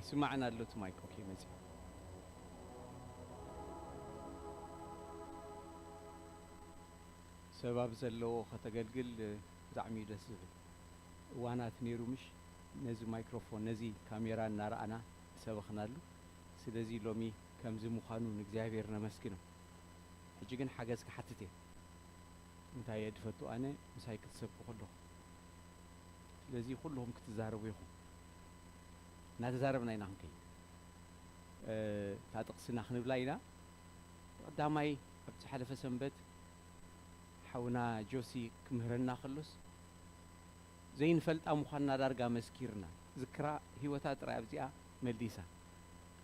ስማዕና ኣሎ እቲ ማይክ። ኦኬ፣ መጺ። ሰብ ኣብ ዘለዎ ከተገልግል ብጣዕሚ እዩ ደስ ዝብል። እዋናት ነይሩ ምሽ፣ ነዚ ማይክሮፎን፣ ነዚ ካሜራ እናረኣና ሰበኽናሉ። ስለዚ ሎሚ ከምዚ ምዃኑ ንእግዚኣብሔር ነመስግኖ። ሕጂ ግን ሓገዝ ክሓትት እየ። እንታይ እየ ድፈቱ ኣነ ምሳይ ክትሰብኩ ከለኹ። ስለዚ ኩልኹም ክትዛረቡ ኢኹም። እናተዛረብና ኢና ክንከይድ። እ፣ እታ ጥቕስና ክንብላ ኢና። ቀዳማይ ኣብ ዝሓለፈ ሰንበት ሓውና ጆሲ ክምህረና ከሎስ ዘይንፈልጣ ምዃንና ዳርጋ መስኪርና። ዝክራ ህይወታ ጥራይ ኣብዚኣ መሊሳ።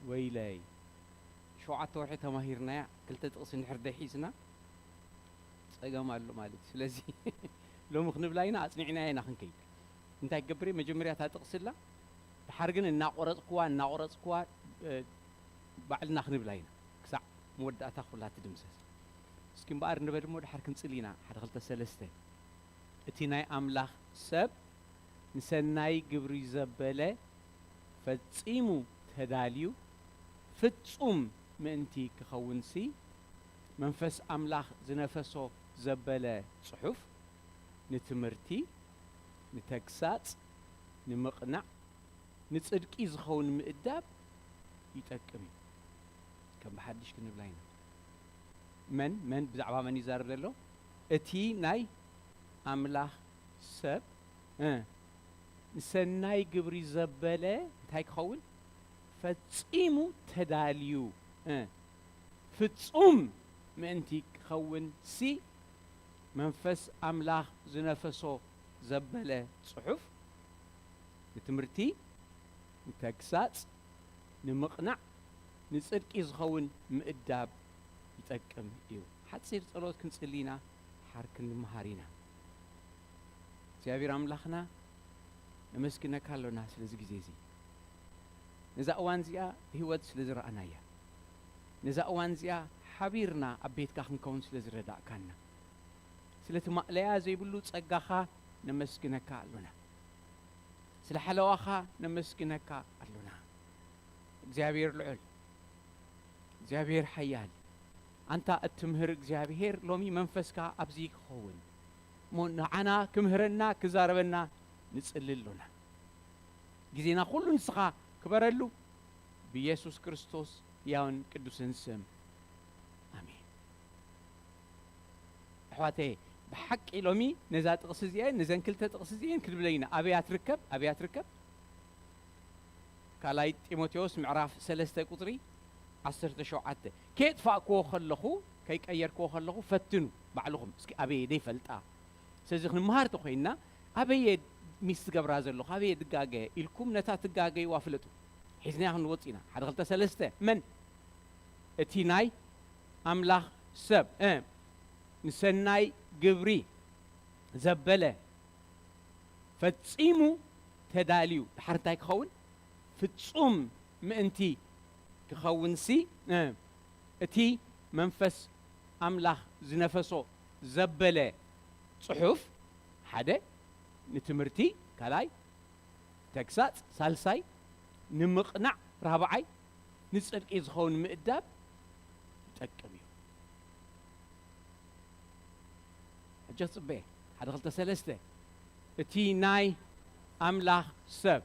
ወይለይ፣ ሸውዓተ ወርሒ ተማሂርናያ፣ ክልተ ጥቕሲ እንድሕር ደይሒዝና ጸገም ኣሎ ማለት እዩ። ስለዚ ሎሚ ክንብላ ኢና፣ ኣጽኒዕናያ ኢና ክንከይድ። እንታይ ክገብር እየ? መጀመርያ እታ ጥቕሲ ኣላ፣ ድሓር ግን እናቖረጽኩዋ፣ እናቖረጽኩዋ፣ እ፣ ባዕልና ክንብላ ኢና፣ ክሳዕ መወዳእታ ኩላ ትድምሰስ። እስኪ እምበኣር ንበል እሞ ድሓር ክንጽሊ ኢና። ሓደ፣ ክልተ፣ ሰለስተ። እቲ ናይ ኣምላኽ ሰብ ንሰናይ ግብሪ ዘበለ ፈጺሙ ተዳልዩ ፍጹም ምእንቲ ክኸውንሲ፣ መንፈስ ኣምላኽ ዝነፈሶ ዘበለ ጽሑፍ ንትምህርቲ፣ ንተግሳጽ፣ ንምቕናዕ፣ ንጽድቂ ዝኸውን ምእዳብ ይጠቅም እዩ። ከም ብሓድሽ ክንብላ ኢና። መን፣ መን፣ ብዛዕባ መን ይዛረብ ዘሎ? እቲ ናይ ኣምላኽ ሰብ፣ እ፣ ንሰናይ ግብሪ ዘበለ እንታይ ክኸውን? ፈጺሙ ተዳልዩ፣ እ፣ ፍጹም ምእንቲ ክኸውን ሲ መንፈስ ኣምላኽ ዝነፈሶ ዘበለ ጽሑፍ ንትምህርቲ፣ ንተግሳጽ፣ ንምቕናዕ፣ ንጽድቂ ዝኸውን ምእዳብ ይጠቅም እዩ። ሓጺር ጸሎት ክንጽሊ ኢና፣ ሓር ክንመሃር ኢና። እግዚኣብሔር ኣምላኽና፣ ነመስግነካ ኣሎና ስለዚ ግዜ እዚ። ነዛ እዋን እዚኣ ብህይወት ስለ ዝረኣናያ፣ ነዛ እዋን እዚኣ ሓቢርና ኣብ ቤትካ ክንከውን ስለ ዝረዳእካና፣ ስለቲ ማእለያ ዘይብሉ ጸጋኻ ነመስግነካ ኣሎና። ስለ ሓለዋኻ ነመስግነካ ኣሎና። እግዚኣብሔር ልዑል፣ እግዚኣብሔር ሓያል፣ ኣንታ እትምህር እግዚኣብሔር፣ ሎሚ መንፈስካ ኣብዚ ክኸውን እሞ ንዓና ክምህረና ክዛረበና ንጽሊ ኣሎና። ግዜና ኩሉ ንስኻ ክበረሉ፣ ብኢየሱስ ክርስቶስ ሕያውን ቅዱስን ስም፣ ኣሜን። ኣሕዋተየ፣ ብሓቂ ሎሚ ነዛ ጥቕሲ እዚአን፣ ነዘን ክልተ ጥቕሲ እዚአን ክንብለን ኢና። ኣበያ ትርከብ? ኣበያ ትርከብ? ካልኣይ ጢሞቴዎስ ምዕራፍ ሰለስተ ቁጽሪ ዓሰርተ ሸውዓተ። ከየጥፋእክዎ ከለኹ፣ ከይቀየርክዎ ከለኹ ፈትኑ ባዕልኹም። እስኪ ኣበየ ደይፈልጣ። ስለዚ ክንመሃር ተኾይንና፣ ኣበየ ሚስ ትገብራ ዘለኹ፣ ኣበየ ድጋገ ኢልኩም ነታ ትጋገይዋ ፍለጡ። ሒዝናያ ክንወጽእ ኢና። ሓደ፣ ክልተ፣ ሰለስተ። መን? እቲ ናይ ኣምላኽ ሰብ፣ እ፣ ንሰናይ ግብሪ ዘበለ ፈጺሙ ተዳልዩ። ድሓር እንታይ ክኸውን? ፍጹም ምእንቲ ክኸውንሲ፣ እ፣ እቲ መንፈስ ኣምላኽ ዝነፈሶ ዘበለ ጽሑፍ፣ ሓደ፣ ንትምህርቲ፣ ካልኣይ፣ ተግሳጽ፣ ሳልሳይ፣ ንምቕናዕ፣ ራብዓይ፣ ንጽድቂ ዝኸውን ምእዳብ ይጠቅም እዩ። ሕጂ ክጽበየ፣ ሓደ፣ ክልተ፣ ሰለስተ። እቲ ናይ ኣምላኽ ሰብ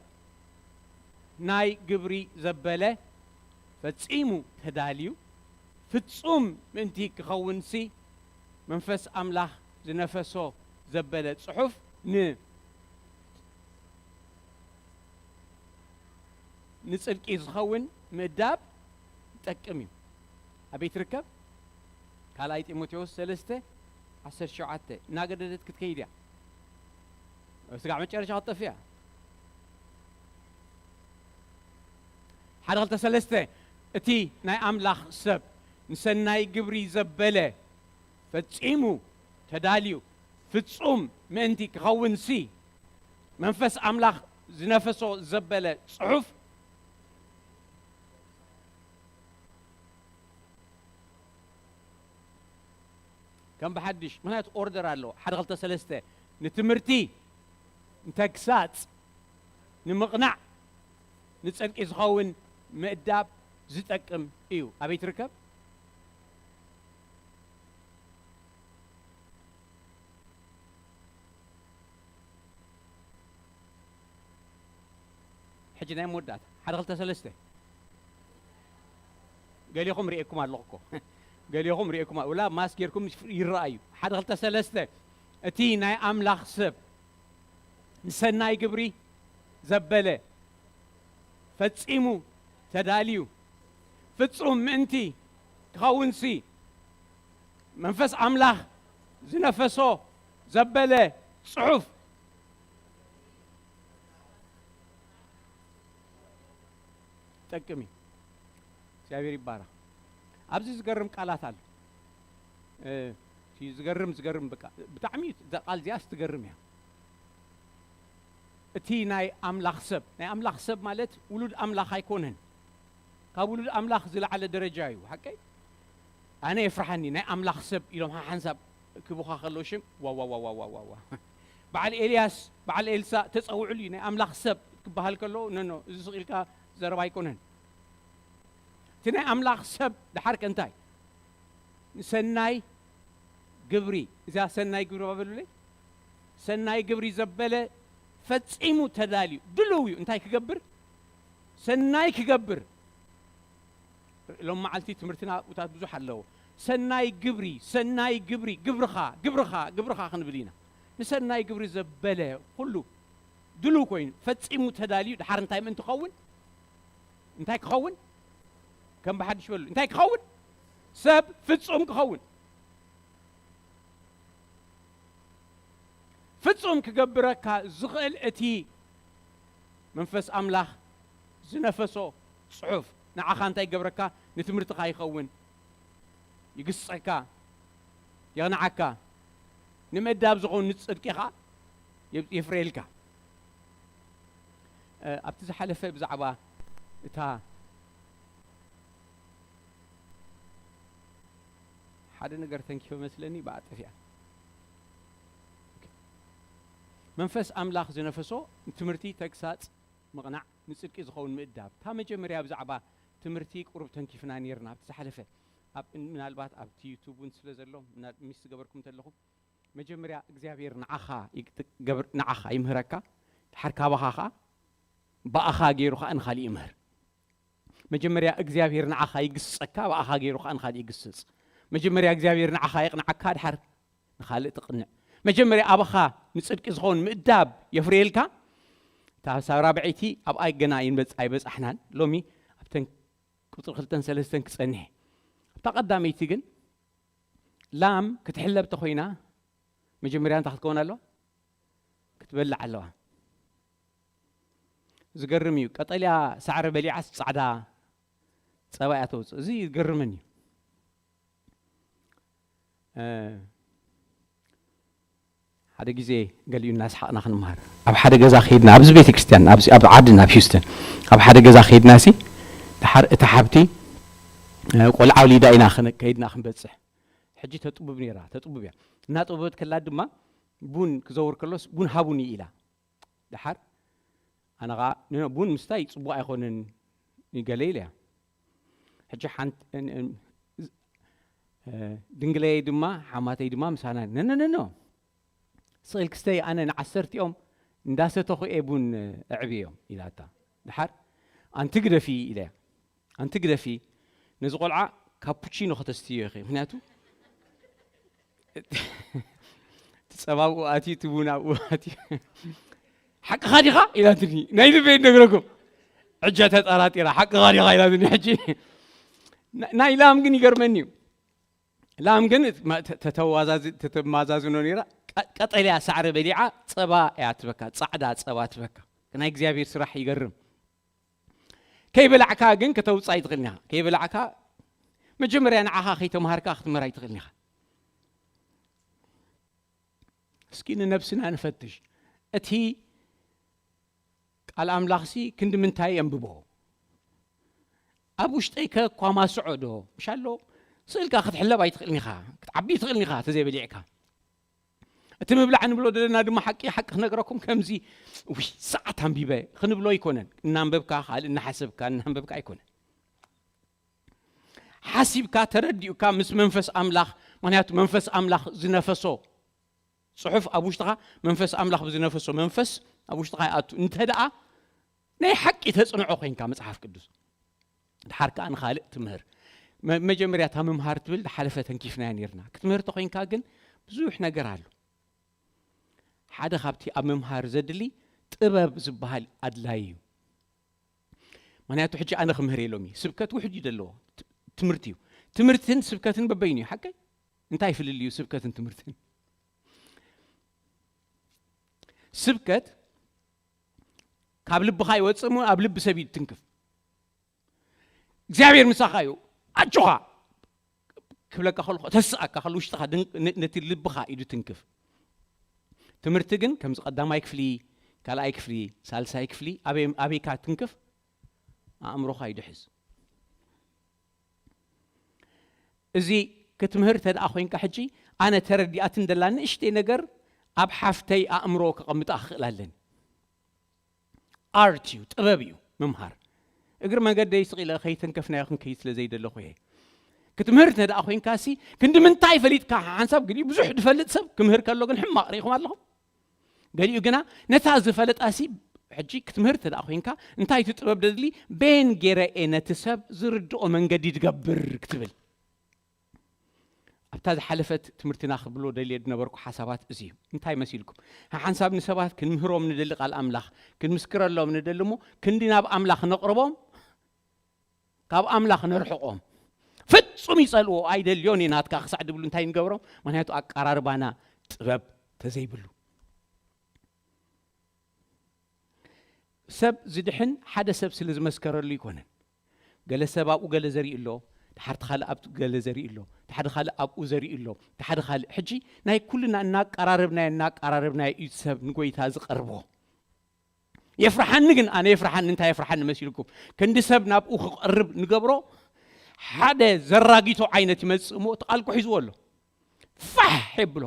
ናይ ግብሪ ዘበለ ፈጺሙ ተዳልዩ፣ ፍጹም ምእንቲ ክኸውንሲ፣ መንፈስ ኣምላኽ ዝነፈሶ ዘበለ ጽሑፍ ን-፣ ንጽድቂ ዝኸውን ምእዳብ ይጠቅም እዩ። ኣበይ ትርከብ? ካልኣይ ጢሞቴዎስ ሰለስተ ዓሰርተ ሸውዓተ። እናገደደት ክትከይድ እያ። ስጋዕ መጨረሻ ክትጠፍእ እያ። ሓደ፣ ክልተ፣ ሰለስተ። እቲ ናይ ኣምላኽ ሰብ ንሰናይ ግብሪ ዘበለ ፈጺሙ ተዳልዩ ፍጹም ምእንቲ ክኸውንሲ፣ መንፈስ ኣምላኽ ዝነፈሶ ዘበለ ጽሑፍ ከም ብሓድሽ፣ ምኽንያቱ ኦርደር ኣለዎ። ሓደ፣ ክልተ፣ ሰለስተ። ንትምህርቲ፣ ንተግሳጽ፣ ንምቕናዕ፣ ንጽድቂ ዝኸውን ምእዳብ ዝጠቅም እዩ። ኣበይ ትርከብ? ሕጂ ናይ መወዳእታ ሓደ ክልተ ሰለስተ። ገሊኹም ርእየኩም ኣለኹ እኮ። ገሊኹም ርእየኩም ኣ-፣ ወላ ማስክ ጌርኩም ይረኣዩ። ሓደ ክልተ ሰለስተ። እቲ ናይ ኣምላኽ ሰብ ንሰናይ ግብሪ ዘበለ ፈጺሙ ተዳልዩ ፍጹም ምእንቲ ክኸውንሲ መንፈስ ኣምላኽ ዝነፈሶ ዘበለ ጽሑፍ ይጠቅም እዩ። እግዚኣብሔር ይባረኽ። ኣብዚ ዝገርም ቃላት ኣሎ። እ፣ እቲ ዝገርም፣ ዝገርም በቃ ብጣዕሚ እዛ ቃል እዚኣስ ትገርም እያ። እቲ ናይ ኣምላኽ ሰብ፣ ናይ ኣምላኽ ሰብ ማለት ውሉድ ኣምላኽ ኣይኮነን። ካብ ውሉድ ኣምላኽ ዝለዓለ ደረጃ እዩ። ሓቀይ? ኣነ የፍርሓኒ ናይ ኣምላኽ ሰብ ኢሎም ሓሓንሳብ ክቡኻ ከለዉ ሽም፣ ዋ፣ ዋ፣ ዋ፣ ዋ፣ ዋ፣ ዋ፣ ዋ። በዓል ኤልያስ፣ በዓል ኤልሳእ ተጸውዕሉ እዩ። ናይ ኣምላኽ ሰብ ክበሃል ከሎ፣ ኖ፣ ኖ፣ እዚ ስቕ ኢልካ ዘረባ ኣይኮነን። እቲ ናይ ኣምላኽ ሰብ ደሓር ከ እንታይ? ንሰናይ ግብሪ፣ እዛ ሰናይ ግብሪ በሉለይ። ሰናይ ግብሪ ዘበለ ፈጺሙ ተዳልዩ፣ ድሉው እዩ። እንታይ ክገብር? ሰናይ ክገብር። ሎም መዓልቲ ትምህርትና ኣብኡታት ብዙሕ ኣለዎ። ሰናይ ግብሪ፣ ሰናይ ግብሪ፣ ግብርኻ፣ ግብርኻ፣ ግብርኻ ክንብል ኢና። ንሰናይ ግብሪ ዘበለ ኩሉ ድሉው ኮይኑ፣ ፈጺሙ ተዳልዩ፣ ደሓር እንታይ ምእንቲ ክኸውን? እንታይ ክኸውን? ከም ብሓድሽ በሉ። እንታይ ክኸውን? ሰብ ፍጹም ክኸውን። ፍጹም ክገብረካ ዝኽእል እቲ መንፈስ ኣምላኽ ዝነፈሶ ጽሑፍ ንዓኻ እንታይ ይገብረካ? ንትምህርትኻ ይኸውን፣ ይግስጸካ፣ የቕንዓካ፣ ንምእዳብ ዝኸውን ንጽድቂ ኸኣ የብ-፣ የፍርየልካ። እ፣ ኣብቲ ዝሓለፈ ብዛዕባ እታ ሓደ ነገር ተንኪፈ መስለኒ፣ ብኣ ጠፊኣ። ኦኬ። መንፈስ ኣምላኽ ዝነፈሶ ንትምህርቲ፣ ተግሳጽ፣ ምቕናዕ፣ ንጽድቂ ዝኸውን ምእዳብ። እታ መጀመርያ ብዛዕባ ትምህርቲ ቁሩብ ተንኪፍና ኔርና ኣብቲ ዝሓለፈ። ኣብ፣ ምናልባት ኣብቲ ዩቱብ እውን ስለ ዘሎ፣ ምና-፣ ሚስ ዝገበርኩም እንተለኹም፣ መጀመርያ እግዚኣብሔር ንዓኻ ይግ-፣ ትገብር-፣ ንዓኻ ይምህረካ፣ ድሓር ካባኻ ኸኣ፣ ብኣኻ ገይሩ ኸኣ ንኻልእ ይምህር። መጀመርያ እግዚኣብሔር ንዓኻ ይግስጸካ፣ ብኣኻ ገይሩ ኸኣ ንኻልእ ይግስጽ። መጀመርያ እግዚኣብሔር ንዓኻ የቕንዓካ፣ ድሓር ንኻልእ ትቕንዕ። መጀመርያ ኣባኻ ንጽድቂ ዝኸውን ምእዳብ የፍርየልካ። እታ ሳብ ራብዐይቲ ኣብኣ ገና ኣይንበጽ-፣ ኣይበጻሕናን። ሎሚ ኣብተን ቁጽሪ ክልተን ሰለስተን ክጸንሕ እየ። ኣብታ ቀዳመይቲ ግን ላም ክትሕለብ ተኾይና መጀመርያ እንታይ ክትከውን ኣለዋ? ክትበልዕ ኣለዋ። ዝገርም እዩ። ቀጠልያ ሳዕሪ በሊዓስ ጻዕዳ ጸባ እያ ተውጽእ። እዚ ይገርመኒ እዩ። እ፣ ሓደ ግዜ ገሊኡ እናሰሓቕና ክንመሃር ኣብ ሓደ ገዛ ከይድና፣ ኣብዚ ቤተ ክርስቲያን፣ ኣብዚ ኣብ ዓድና፣ ኣብ ሂውስተን፣ ኣብ ሓደ ገዛ ከይድና ሲ፣ ድሓር እታ ሓብቲ፣ እ፣ ቆልዓ ወሊዳ ኢና ክን-፣ ከይድና ክንበጽሕ። ሕጂ ተጥቡብ ነይራ፣ ተጥቡብ እያ። እናጠበበት ከላ ድማ ቡን ክዘውር ከሎስ፣ "ቡን ሃቡኒ" ኢላ። ደሓር ኣነ ኸዓ፣ "ኖ፣ ኖ፣ ቡን ምስታይ ጽቡቕ ኣይኮነን" ገለ ኢለያ። ሕጂ ሓንቲ፣ እን-፣ እን-፣ እ፣ ድንግለየይ ድማ፣ ሓማተይ ድማ ምሳና፣ "ኖ፣ ኖ፣ ኖ፣ ኖ፣ ስቕ ኢልኪ ስተይ፣ ኣነ ንዓሰርቲኦም እንዳሰተኹ እየ ቡን እዕብዮም" ኢላታ። ደሓር፣ "ኣንቲ ግደፊ" ኢለያ። "ኣንቲ ግደፊ፣ ነዚ ቆልዓ ካፑቺኖ ከተስትዮ ኢኺ፣ ምኽንያቱ እቲ ጸባ ኣብኡ ኣትዩ፣ እቲ ቡን ኣብኡ ኣትዩ።" "ሓቅኻ ዲኻ?" ኢላትኒ። ናይ ልበይ እነግረኩም። ሕጂ ተጠራጢራ፣ "ሓቅኻ ዲኻ?" ኢላትኒ። ሕጂ ና-፣ ናይ ላም ግን ይገርመኒ እዩ። ላም ግን ማ-፣ ተ-፣ ተተዋዛዝ-፣ ተተማዛዝኖ ነይራ። ቀ-፣ ቀጠልያ ሳዕሪ በሊዓ ጸባ እያ ትበካ፣ ጻዕዳ ጸባ ትበካ። ናይ እግዚኣብሔር ስራሕ ይገርም። ከይበላዕካ ግን ከተውጽእ ኣይትኽእልን ኢኻ። ከይበላዕካ መጀመርያ ንዓኻ ከይተምሃርካ ክትምህር ኣይትኽእልን ኢኻ። እስኪ ንነብስና ንፈትሽ። እቲ ቃል ኣምላኽሲ ክንዲ ምንታይ የንብቦ? ኣብ ውሽጠይ ከኳማስዖ ዶ? ምሽ ኣሎ? ስእልካ ክትሕለብ ኣይትኽእልን ኢኻ። ክትዓቢ ኣይትኽእልን ኢኻ፣ ተዘይበሊዕካ። እቲ ምብላዕ ንብሎ ዘለና ድማ ሓቂ ሓቂ ክነግረኩም ከምዚ ውይ ሰዓት ኣንቢበ ክንብሎ ኣይኮነን። እናንበብካ ካልእ እናሓሰብካ እናንበብካ ኣይኮነን። ሓሲብካ ተረዲኡካ ምስ መንፈስ ኣምላኽ፣ ምክንያቱ መንፈስ ኣምላኽ ዝነፈሶ ጽሑፍ ኣብ ውሽጥኻ መንፈስ ኣምላኽ ብዝነፈሶ መንፈስ ኣብ ውሽጥኻ ይኣቱ እንተ ደኣ ናይ ሓቂ ተጽንዖ ኮይንካ መጽሓፍ ቅዱስ ድሓር ከኣ ንኻልእ ትምህር። መ- መጀመርያ እታ ምምሃር ትብል ዝሓለፈ ተንኪፍናያ ነርና። ክትምህር ተኮይንካ ግን ብዙሕ ነገር ኣሎ። ሓደ ካብቲ ኣብ ምምሃር ዘድሊ ጥበብ ዝበሃል ኣድላይ እዩ። ምክንያቱ ሕጂ ኣነ ክምህር የሎም እዩ። ስብከት ውሕድ እዩ ዘለዎ። ት- ትምህርቲ እዩ። ትምህርትን ስብከትን በበይኑ እዩ። ሓቀይ እንታይ ፍልል እዩ ስብከትን ትምህርትን? ስብከት ካብ ልብኻ ይወፅእ እሞ ኣብ ልቢ ሰብ እዩ ትንክፍ። እግዚኣብሔር ምሳኻ እዩ ኣጆኻ ክብለካ ከሎ ተስኣካ ከሎ ውሽጥኻ ድን- ነ- ነቲ ልብኻ እዩ ትንክፍ። ትምህርቲ ግን ከምዚ ቀዳማይ ክፍሊ፣ ካልኣይ ክፍሊ፣ ሳልሳይ ክፍሊ ኣበይ- ኣበይካ ትንክፍ? ኣእምሮኻ እዩ ድሕዝ። እዚ ክትምህር ተደኣ ኮይንካ ሕጂ ኣነ ተረዲኣትን ደላ ንእሽተይ ነገር ኣብ ሓፍተይ ኣእምሮ ከቐምጣ ክኽእል ኣለኒ። ኣርት እዩ፣ ጥበብ እዩ ምምሃር። እግሪ መንገደይ ስቕ ኢለ ከይተንከፍናዮ ክንከይድ ስለ ዘይደለኹ እየ። ክትምህር እንተ ደኣ ኮይንካ ሲ ክንዲ ምንታይ ፈሊጥካ ሓንሳብ ግን ብዙሕ ዝፈልጥ ሰብ ክምህር ከሎ ግን ሕማቕ ርኢኹም ኣለኹም። ገሊኡ ግና ነታ ዝፈለጣ ሲ ሕጂ ክትምህር እንተ ደኣ ኮይንካ እንታይ እቲ ጥበብ ደድሊ ቤን ገይረ እየ ነቲ ሰብ ዝርድኦ መንገዲ ድገብር ክትብል ኣብታ ዝሓለፈት ትምህርትና ክብሎ ደልየ ዝነበርኩ ሓሳባት እዚ እዩ። እንታይ መሲልኩም? ሓንሳብ ንሰባት ክንምህሮም ንደሊ ቃል ኣምላኽ ክንምስክረሎም ንደሊ እሞ ክንዲ ናብ ኣምላኽ ነቕርቦም ካብ ኣምላኽ ነርሕቖም። ፍጹም ይጸልዎ ኣይደልዮን እየ ናትካ ክሳዕ ድብሉ እንታይ ንገብሮም? ምክንያቱ ኣቀራርባና ጥበብ ተዘይብሉ ሰብ ዝድሕን ሓደ ሰብ ስለ ዝመስከረሉ ይኮነን። ገለ ሰብ ኣብኡ ገለ ዘርኢ ኣሎ፣ ድሓርቲ ካልእ ኣብኡ ገለ ዘርኢ ኣሎ፣ ድሓደ ካልእ ኣብኡ ዘርኢ ኣሎ፣ ድሓደ ካልእ። ሕጂ ናይ ኩልና እናቀራረብናዮ እናቀራረብናዮ እዩ ሰብ ንጎይታ ዝቐርቦ። የፍርሓኒ ግን ኣነ የፍርሓኒ እንታይ የፍርሓኒ መሲልኩም? ክንዲ ሰብ ናብኡ ክቐርብ ንገብሮ ሓደ ዘራጊቶ ዓይነት ይመጽእ እሞ እቲ ቃልኩ ሒዝዎ ኣሎ። ፋሕ የብሎ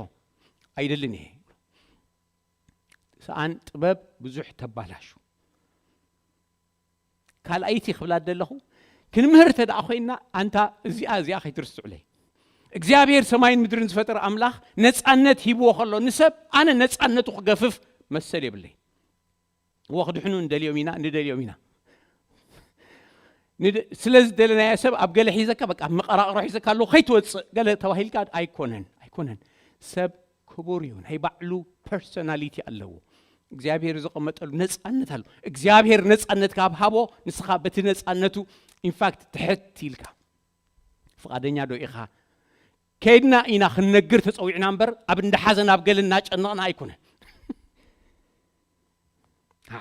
ኣይደልን እየ። ሰኣን ጥበብ ብዙሕ ተባላሹ። ካልኣይቲ ክብላ ዘለኹ ክንምህር እንተ ደኣ ኮይና ኣንታ እዚኣ እዚኣ ከይትርስዑለይ እግዚኣብሔር ሰማይን ምድርን ዝፈጠረ ኣምላኽ ነፃነት ሂብዎ ከሎ ንሰብ ኣነ ነፃነቱ ክገፍፍ መሰል የብለይ እዎ ክድሕኑ እንደልዮም ኢና ንደልዮም ኢና ስለ ዝደለናዮ ሰብ ኣብ ገለ ሒዘካ በቃ መቐራቕሮ ሒዘካ ኣለዎ ከይትወፅእ ገለ ተባሂልካ ኣይኮነን ኣይኮነን ሰብ ክቡር እዩ ናይ ባዕሉ ፐርሶናሊቲ ኣለዎ እግዚኣብሔር ዘቐመጠሉ ነፃነት ኣሎ እግዚኣብሔር ነፃነት ካብ ሃቦ ንስኻ በቲ ነፃነቱ ኢንፋክት ትሕት ኢልካ ፍቓደኛ ዶ ኢኻ ከይድና ኢና ክንነግር ተፀዊዕና እምበር ኣብ እንዳሓዘን ኣብ ገለ እናጨነቕና ኣይኮነን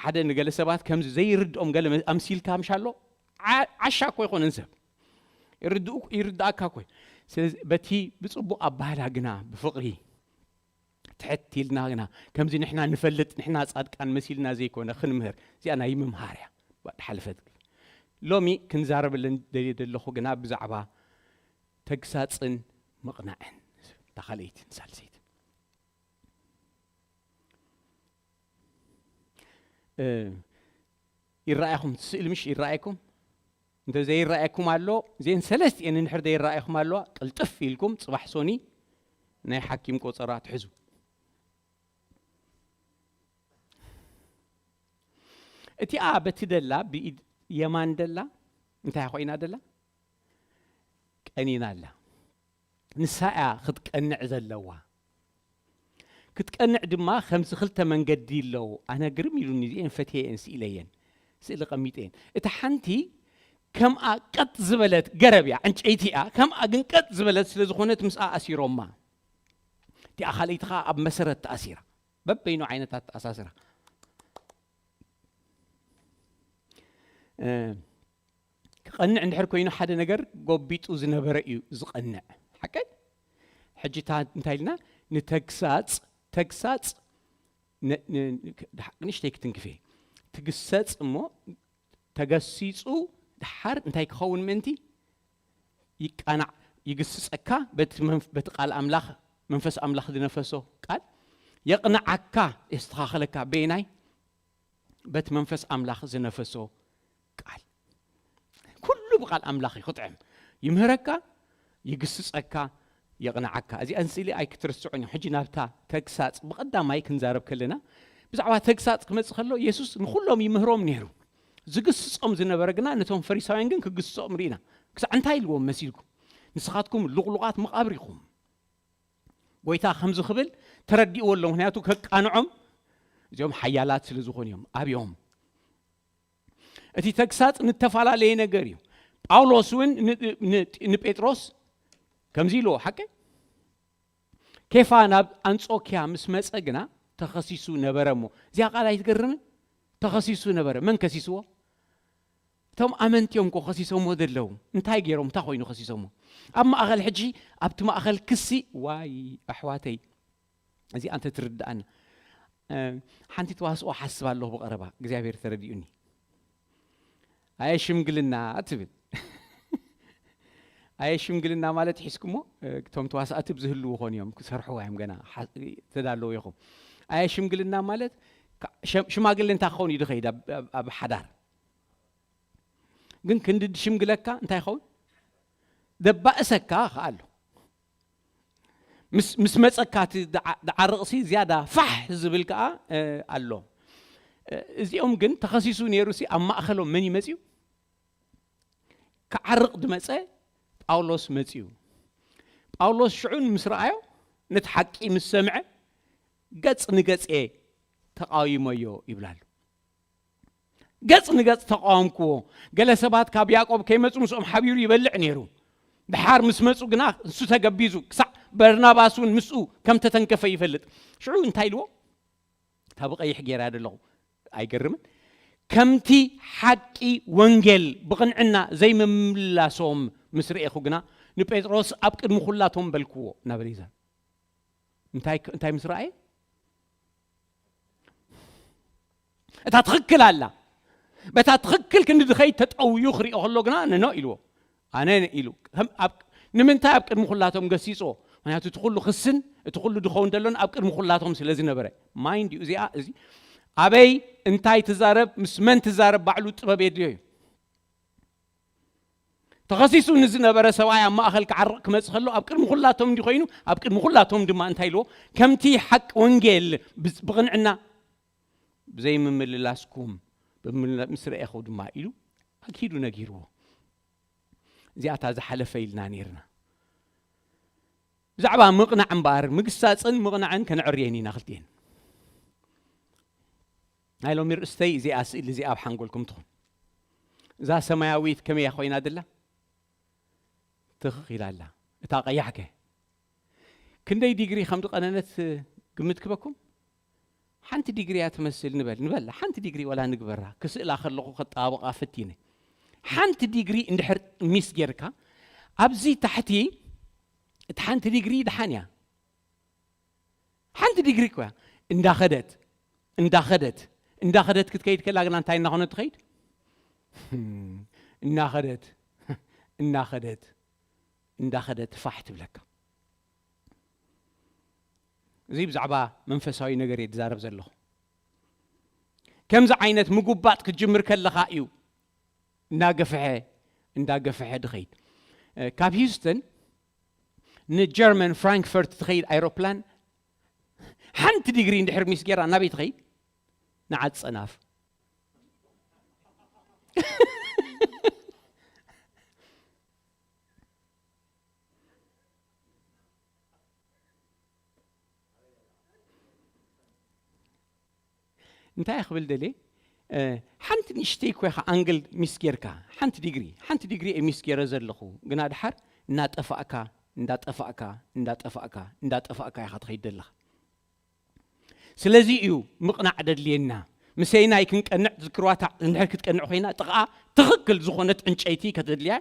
ሓደ ንገለ ሰባት ከምዚ ዘይርድኦም ገለ ኣምሲልካ ምሻሎ ዓሻ እኮ ይኮነን ሰብ ይርድኣካ እኮ ስለዚ በቲ ብፅቡቅ ኣባህላ ግና ብፍቅሪ ትሕት ኢልና ግና ከምዚ ንሕና ንፈልጥ ንሕና ፃድቃን መሲልና ዘይኮነ ክንምህር እዚኣ ናይ ምምሃር እያ ሓለፈት ሎሚ ክንዛረበለን ደልየ ዘለኹ ግና ብዛዕባ ተግሳፅን ምቕናዕን እታ ካልኣይትን ሳልሰይትን ይረኣየኹም ስእሊ ምሽ ይረኣየኩም እንተ ዘይረኣየኩም ኣሎ እዜን ሰለስቲኤን እንድሕር ዘይረኣየኹም ኣለዋ ቅልጥፍ ኢልኩም ፅባሕ ሶኒ ናይ ሓኪም ቆፀራ ትሕዙ እቲኣ በቲ ደላ ብኢድ የማን ደላ እንታይ ኮይና ደላ ቀኒና ኣላ ንሳ እያ ክትቀንዕ ዘለዋ ክትቀንዕ ድማ ከምዚ ክልተ መንገዲ ኣለዉ ኣነ ግርም ኢሉኒ እዚኤን ፈትየየን ስኢለየን ስእሊ ቀሚጠየን እታ ሓንቲ ከምኣ ቀጥ ዝበለት ገረብ እያ ዕንጨይቲ እያ ከምኣ ግን ቀጥ ዝበለት ስለ ዝኾነት ምስኣ ኣሲሮማ እቲኣ ካልኣይቲ ኸዓ ኣብ መሰረት ተኣሲራ በበይኑ ዓይነታት ተኣሳስራ ክቐንዕ እንድሕር ኮይኑ ሓደ ነገር ጎቢጡ ዝነበረ እዩ ዝቐንዕ ሓቀይ ሕጂ እንታይ ኢልና ንተግሳፅ ተግሳፅ ንእሽተይ ክትንክፍ እየ ትግሰፅ እሞ ተገሲፁ ድሓር እንታይ ክኸውን ምእንቲ ይቃናዕ ይግስፀካ በቲ ቃል ኣምላኽ መንፈስ ኣምላኽ ዝነፈሶ ቃል የቕንዓካ፣ የስተኻኽለካ። በየናይ? በቲ መንፈስ ኣምላኽ ዝነፈሶ ቃል። ኩሉ ብቓል ኣምላኽ እዩ ክጥዕም። ይምህረካ፣ ይግስጸካ፣ የቕንዓካ። እዚኣን ስእሊ ኣይክትርስዑን እዮም። ሕጂ ናብታ ተግሳጽ ብቐዳማይ ክንዛረብ ከለና፣ ብዛዕባ ተግሳጽ ክመጽእ ከሎ፣ የሱስ ንኹሎም ይምህሮም ነይሩ። ዝግስጾም ዝነበረ ግና፣ ነቶም ፈሪሳውያን ግን ክግስጾም ርኢና። ክሳዕ እንታይ ኢልዎም መሲልኩም? "ንስኻትኩም ልቑሉቓት መቓብር ኢኹም።" ጎይታ ከምዚ ክብል ተረዲእዎ ኣሎ። ምኽንያቱ ከቃንዖም፣ እዚኦም ሓያላት ስለ ዝኾኑ እዮም። ኣብዮም። እቲ ተግሳጽ ንተፈላለየ ነገር እዩ። ጳውሎስ እውን ን-፣ ን-፣ ንጴጥሮስ ከምዚ ኢልዎ፣ ሓቂ? "ኬፋ ናብ ኣንጾኪያ ምስ መጸ ግና ተኸሲሱ ነበረ እሞ።" እዚኣ ቃል ኣይትገርምን? ተኸሲሱ ነበረ። መን ከሲስዎ? እቶም ኣመንቲ እዮም እኮ ከሲሶምዎ ዘለዉ። እንታይ ገይሮም? እንታይ ኮይኑ ከሲሶምዎ? ኣብ ማእኸል ሕጂ፣ ኣብቲ ማእኸል ክሲ፣ ዋይ ኣሕዋተይ፣ እዚ ኣንተ ትርድኣና። እ፣ ሓንቲ ተዋስኦ ሓስብ ኣለኹ ብቐረባ፣ እግዚኣብሔር ተረዲኡኒ። ኣየ ሽምግልና ትብል። ኣየ ሽምግልና ማለት ሒዝኩሞ፣ እ፣ እቶም ተዋሳእቲ ብዝህልዉ ኾን እዮም፣ ክሰርሕዋ እዮም ገና፣ ሓ-፣ ተዳለዉ ኢኹም። ኣየ ሽምግልና ማለት፣ ካ-፣ ሸ-፣ ሽማግለ እንታይ ክኸውን እዩ ድኸይድ ኣብ፣ ኣብ፣ ኣብ ሓዳር? ግን ክንዲ ድሽምግለካ እንታይ ይኸውን? ደባእሰካ ከኣ ኣሎ። ምስ፣ ምስ መጸካ እቲ ደዓ-፣ ደዓርቕሲ ዝያዳ ፋሕ ዝብል ከኣ፣ እ፣ ኣሎ። እ፣ እዚኦም ግን ተኸሲሱ ነይሩሲ ኣብ ማእከሎም መን እዩ መጺኡ? ክዓርቕ ድመጸ ጳውሎስ መጺኡ። ጳውሎስ ሽዑ ምስ ረኣዮ፣ ነቲ ሓቂ ምስ ሰምዐ፣ ገጽ ንገጽ እየ ተቓዊሞዮ ይብላሉ። ገጽ ንገጽ ተቃወምክዎ። ገለ ሰባት ካብ ያዕቆብ ከይመጹ ምስኦም ሓቢሩ ይበልዕ ነይሩ። ድሓር ምስ መጹ ግና ንሱ ተገቢዙ፣ ክሳዕ በርናባስ እውን ምስኡ ከም ተተንከፈ ይፈልጥ። ሽዑ እንታይ ኢልዎ? እታ ብቐይሕ ገይራ ዘለኹ፣ ኣይገርምን? "ከምቲ ሓቂ ወንጌል ብቕንዕና ዘይምምላሶም ምስ ርኤኹ ግና፣ ንጴጥሮስ ኣብ ቅድሚ ኩላቶም በልክዎ" እናበለ ይዛረብ። እንታይ፣ እንታይ ምስ ረኣየ? እታ ትኽክል ኣላ። በታ ትኽክል ክንዲ ድኸይድ ተጠውዩ ክሪኦ ከሎ ግና፣ "ንኖ" ኢልዎ። "ኣነ" ኢሉ። ከም ኣብ፣ ንምንታይ ኣብ ቅድሚ ኩላቶም ገሲጽዎ? ምኽንያቱ እቲ ኩሉ ክስን፣ እቲ ኩሉ ድኸውን ደሎን ኣብ ቅድሚ ኩላቶም ስለ ዝነበረ። ማይንድ ዩ እዚኣ፣ እዚ ኣበይ እንታይ ትዛረብ፣ ምስ መን ትዛረብ ባዕሉ ጥበብ የድልዮ እዩ። ተኸሲሱ ንዝነበረ ሰብኣይ ኣብ ማእከል ክዓርቕ ክመጽእ ከሎ፣ ኣብ ቅድሚ ኩላቶም እንዲ ኮይኑ፣ ኣብ ቅድሚ ኩላቶም ድማ እንታይ ኢልዎ? "ከምቲ ሓቂ ወንጌል ብዝ-፣ ብቕንዕና ብዘይምምልላስኩም ብምል-፣ ምስ ረኤኹ ድማ" ኢሉ ኣኪዱ ነጊርዎ። እዚኣታ ዝሓለፈ ኢልና ነይርና። ብዛዕባ ምቕናዕ እምበኣር፣ ምግሳጽን ምቕናዕን ከነዕርየን ኢና ክልቲኤን። ናይ ሎሚ ርእስተይ እዚኣ፣ ስእሊ እዚኣ ኣብ ሓንጎልኩም ትኹን። እዛ ሰማያዊት ከመይ እያ ኮይና ደላ? ትኽኽ ኢላ ኣላ። እታ ቀያሕ ከ? ክንደይ ዲግሪ ከም ዝቐነነት ግምት ክበኩም? ሓንቲ ዲግሪ እያ ትመስል ንበል፣ ንበል። ሓንቲ ዲግሪ ወላ ንግበራ። ክስእላ ከለኹ ከጣባብቓ ፈቲነ። ሓንቲ ዲግሪ እንድሕር ሚስ ጌርካ፣ ኣብዚ ታሕቲ፣ እቲ ሓንቲ ዲግሪ ደሓን እያ። ሓንቲ ዲግሪ እኮ እያ። እንዳኸደት፣ እንዳኸደት፣ እንዳኸደት ክትከይድ ከላ ግና እንታይ እናኾነት ትኸይድ? እናኸደት፣ እናኸደት፣ እንዳኸደት ፋሕ ትብለካ። እዚ ብዛዕባ መንፈሳዊ ነገር እየ ዝዛረብ ዘለኹ። ከምዚ ዓይነት ምጉባጥ ክትጅምር ከለኻ እዩ እናገፍሐ፣ እንዳገፍሐ ድኸይድ። እ፣ ካብ ሂውስተን ንጀርመን ፍራንክፈርት ትኸይድ ኣይሮፕላን ሓንቲ ዲግሪ እንድሕር ሚስ ጌራ ናበይ ትኸይድ? ንዓድ ጸናፍ። እንታይ ክብል ደልየ? እ፣ ሓንቲ ንእሽተይ እኮ ኢኻ ኣንግል ሚስ ጌርካ፣ ሓንቲ ዲግሪ፣ ሓንቲ ዲግሪ እየ ሚስ ጌረ ዘለኹ፣ ግና ድሓር እናጠፋእካ፣ እንዳጠፋእካ፣ እንዳጠፋእካ፣ እንዳጠፋእካ ኢኻ ትኸይድ ዘለኻ። ስለዚ እዩ ምቕናዕ ደድልየና። ምሰይናይ ክንቀንዕ ዝክርዋታ እንድሕር ክትቀንዕ ኮይና፣ ጥቕኣ ትኽክል ዝኾነት ዕንጨይቲ ከተድልያ፣